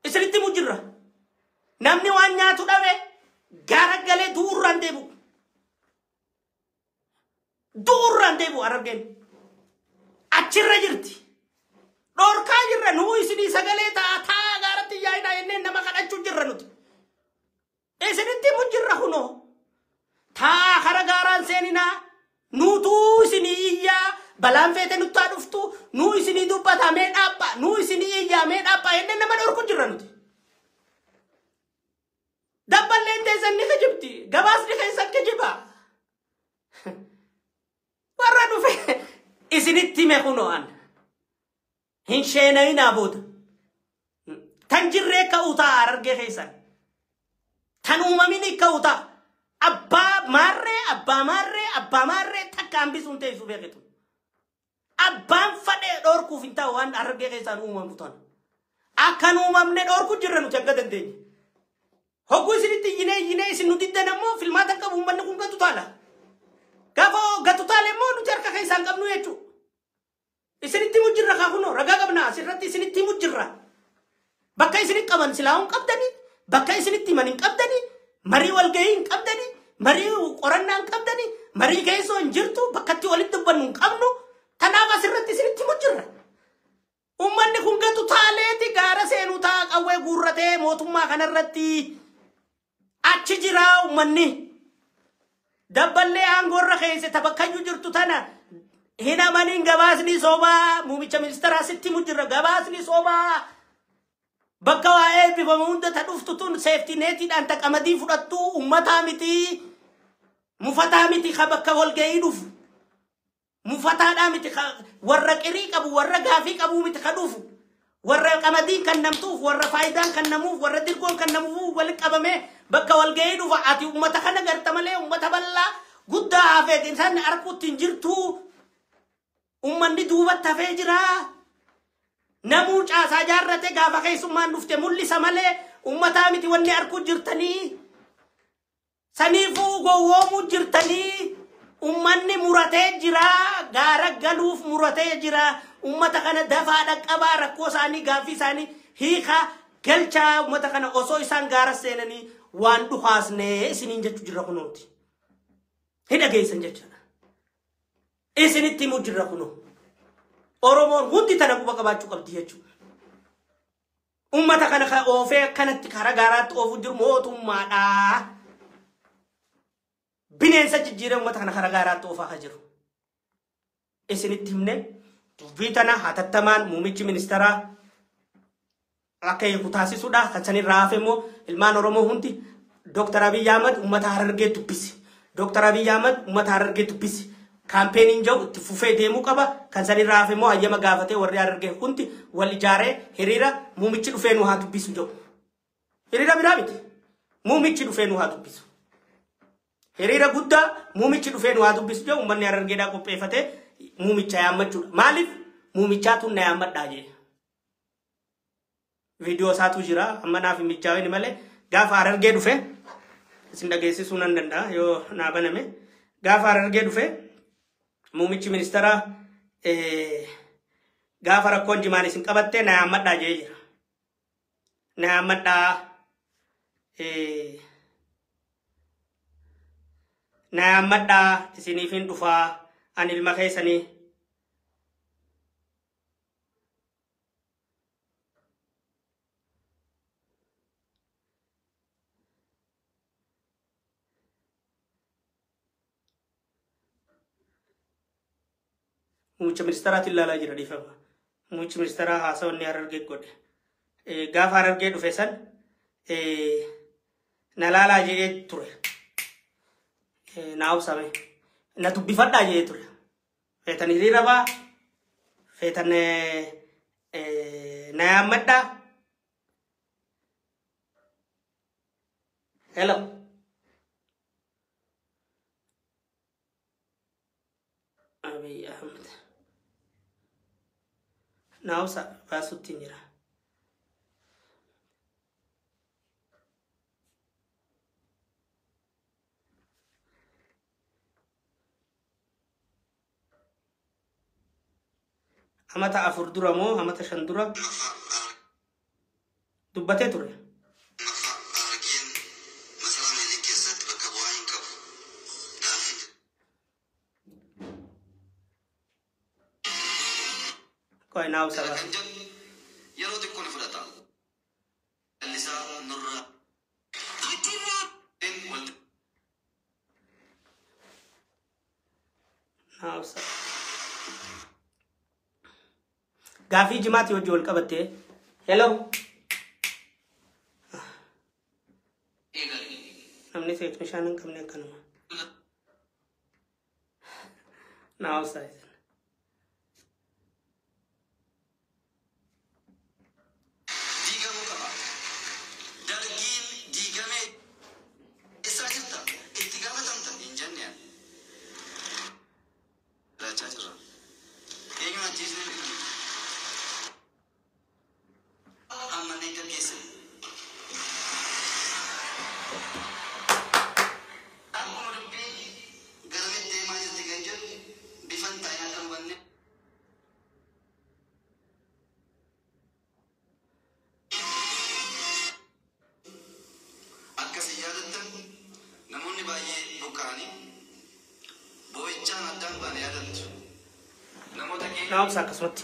Isinitti himu jirra. Namni waan nyaatu dhabe gaara galee du'urraan deebi'u. Du'urraan deebi'u Harargeen. Achirra jirti. Dhorkaa jirra nuu isinii sagalee ta'a ta'a gaaratti yaa'inaa jennee nama kadhachuu jirra nuti. Isinitti himu jirra kunoo. Taa kara gaaraan seeninaa nuutuu isinii iyyaa balaan feete nuttaa dhuftu nuu isinii dubbataa mee dhaabba nuu isinii iyyaa mee dhaabba jennee nama dhorku jirra nuti. Dabballeen teessan ni kijibdi gabaasni keessan kijiba. Warra dhufe isinitti hime kunoo an. Hin sheenayinaa booda. Tan jirree ka'uu ta'a Harargee keessan. Tan uumamin ka'uu ta'a. Abbaa maarree abbaa maarree abbaa maarree takka hambisuun teessuu beekitu. Abbaan fadhee dhorkuuf hin ta'u waan Harargee keessaan uumamu tana. Akkan uumamne dhorku jirra nuti akka dandeenye. Hogguu isinitti iyyinee iyyinee isin nu diddan ammoo filmaata qabu uummanni kun gatu taala. Gaafa gatu taale immoo nuti harka keessaan qabnu jechuudha. Isinitti himu jirra kaa kunoo ragaa qabna asirratti isinitti himu jirra. Bakka isinitti qaban silaa hin qabdanii, bakka isinitti himan hin qabdanii, marii walgahii hin qabdanii, marii qorannaa hin qabdanii, marii keessoo hin jirtu, bakka itti walitti dubbannu hin qabnu. Tanaaf asirratti isinitti himu jirra. Uummanni kun gatu taaleeti gaara seenuu ta'a qawwee guurratee mootummaa kanarratti achi jira uummanni. Dabballee aangoorra keessa tabakkayyuu jirtu tana hin amaniin gabaasni sobaa muumicha ministeeraa sitti himu jirra gabaasni sobaa. Bakka waa'ee eebbifamu hunda ta dhuftu tun seeftii neetiidhaan ta qamadii fudhattu uummataa miti mufataa miti ka bakka walgahii dhufu. Mufataadhaa miti warra qirii qabu warra gaafii qabu miti ka dhufu. Warra qamadiin kan namtuuf warra faayidaan kan namuuf warra dirgoon kan namuuf walitti qabamee bakka walgahii dhufa. Ati uummata kana garta malee uummata bal'aa guddaa hafee isaan arguutti hin jirtu. Uummanni duubatti hafee jira. Namuu caasaa jaarrate gaafa keessummaan dhufte mul'isa malee uummataa miti wanni arguu jirtanii. Saniifuu gowwoomuu jirtanii. Uummanni muratee jira. Gaara galuuf muratee jira. Uummata kana dafaa dhaqqabaa rakkoo isaanii gaaffii isaanii hiikaa galchaa uummata kana osoo isaan gaara seenanii waan dhukaasnee isiniin jechuu jirra kunuuti. Hidha geessan jechuudha. Isinitti himuu jirra kunoo. Oromoon hundi tana quba qabaachuu qabdi jechuudha. Uummata kana oofee akkanatti karaa gaaraatti oofuu jiru mootummaadha. Bineensa jijjiiree uummata kana karaa gaaraatti oofaa kan jiru. Isinitti himne dubbii tana hatattamaan muumichi ministeeraa akka eegu taasisuudha. Kan sanirraa hafe immoo ilmaan Oromoo hundi Dooktar Abiyyi Ahmad uummata Harargee dubbisi. Dooktar Abiyyi Ahmad uummata Harargee dubbisi. Kaampeenin jiru itti fufee deemuu qaba. Kan sanirraa hafe immoo hayyama gaafatee warri Harargee hundi wal ijaaree hiriira muumichi dhufee nu haa dubbisu jedhu. Hiriira biraa miti. Muumichi dhufee nu haa dubbisu. Hiriira guddaa muumichi dhufee nu haa dubbisu jedhu uummanni Harargeedhaa qopheeffatee muumicha yaammachuudha. Maaliif muumichaatu na yaammadhaa jedhe. Viidiyoo isaatu jira amma naaf hin mijaa'in malee gaafa Harargee dhufe isin dhageessisuu nan danda'a yoo naa baname. Gaafa Harargee dhufe muumichi ministeeraa gaafa rakkoon jimaan isin qabattee na yaammadhaa jedhee jira. Na yaammadhaa na yaammadhaa isiniif hin dhufaa ani ilma keessanii. Muumicha ministeeraatiin ilaalaa jira dhiifama. Muumichi ministeeraa haasawa inni Harargee godhe. Gaafa Harargee dhufe san na laalaa jedhee ture. Na obsame. Na dubbifadhaa jedhee ture. Feetan hiriira baa. Feetan na yaammadhaa. Hello. Abiy Ahmed. Na obsa baasutti hin jira. Amata 4 dura moo amata 5 dura dubbatee ture. Qoy naa obsa baase. Yeroo xiqqoo ni fudhata. Callisaa nurraa. Naa obsa. Gaafii jimaatti hojii wal qabattee. Hello. Namni teeknishaan hin qabne akkanuma. Naa obsa. Diigamuu qaba. Dargiin diigamee eessaa jirta? Itti gaafatamta hin jenne. Jiraachaa jirra. Nama obsa akkasumatti.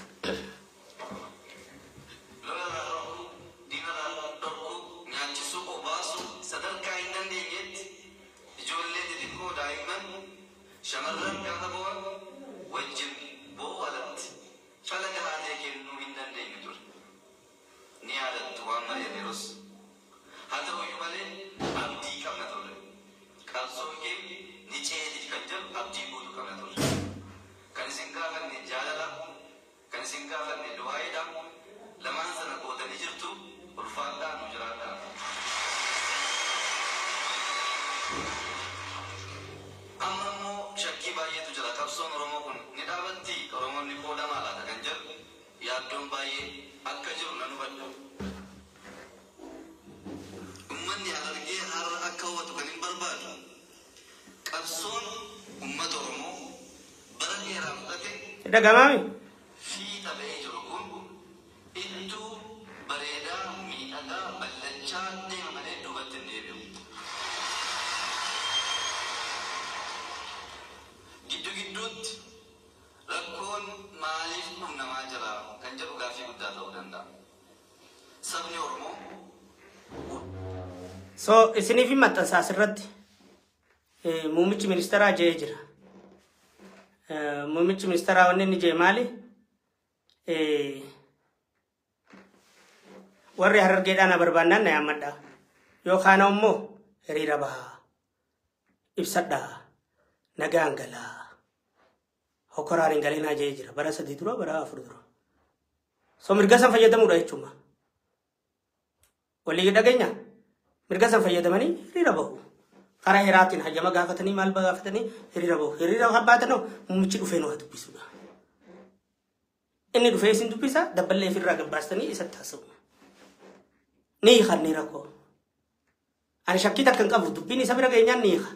Lola irraa dhorkuu, diina irraa dhorkuu, nyaachisuu, obaasuu sadarkaa hin dandeenyetti ijoollee xixiqqoo daa'imman shamarran gaafa bo'an wajjin bo'uu alatti fala gahaa ta'e kennuu hin dandeenyu ture. Ni yaadattu waan mari'aneerus. Haa ta'uyyuu malee abdii qabna turre. Qabsoon keenya ni ceeti kan jedhu abdii guutuu qabna turre. Kan isin gaafanne jaalala, kan isin gaafanne du'aayiidha. Lamaan sana gootanii jirtu, ulfaadhaa nu jiraadhaa. Amma immoo shakkii baay'eetu jira. Qabsoon Oromoo kun ni dhaabatti, Oromoon ni qoodamaa laata kan jedhu yaaddoon baay'ee akka jiru nan hubadha. Uummanni Harargee har'a akka hubatu kan hin barbaadu. Qabsoon uummata Oromoo bara dheeraa fudhate Dhagamaami? Fiixa ba'ee jiru kun ittuu bareedaa miidhagaa bal'achaa deema malee duubatti hin deebi'u. Giddu gidduutti rakkoon maaliif qunnamaa jira kan jedhu gaaffii guddaa ta'uu danda'a. Sabni Oromoo So isiniif hin maxxansa asirratti. Muummichi ministeeraa je'ee jira. Muummichi ministeeraa wanni inni je'e maali? Warri Harargeedhaa na barbaannaan na yaammadha. Yookaan immoo hiriira bahaa. Ibsadhaa. Nagaan galaa. Hokkoraan hin galinaa je'ee jira. Bara 3 dura, bara 4 dura. So mirga san fayyadamuudha jechuudha. Walii dhageenya? Mirga san fayyadamanii hiriira bahu. Karaa heeraatiin hayyama gaafatanii maal gaafatanii hiriira bahu. Hiriira baatan muummichi dhufee nu haa dubbisudha. Inni dhufee isin dubbisa, dabballee ofirraa gabbaastanii isatti haasa'u. Ni hiikan ni rakkoo. Ani shakkii takka hin qabu, dubbiin isa bira geenyaan ni hiika.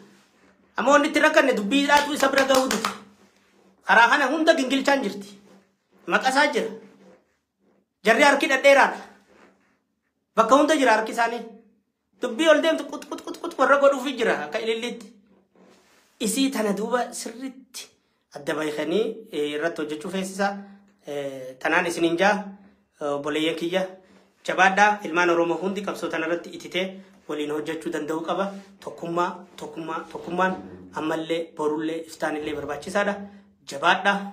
Amma wanni itti rakkanne dubbiidhaatu isa bira gahuu dide. Karaa kana hunda gingilchaan jirti. Maqasaa jira. Jarri harki dhedheeraadha. Bakka hunda jira harki isaanii. Dubbii ol deemtu qut qut qut qut warra godhuufi jira akka ililliitti. Isii tana duuba sirriitti adda baay'anii irratti hojjechuu feesisa. Tanaan isiniin jaa obboleeyyan kiyya jabaadhaa, ilmaan Oromoo hundi qabsoo tanarratti ititee waliin hojjechuu danda'uu qaba. Tokkummaa, tokkummaa, tokkummaan ammallee borullee iftaanillee barbaachisaadha. Jabaadhaa.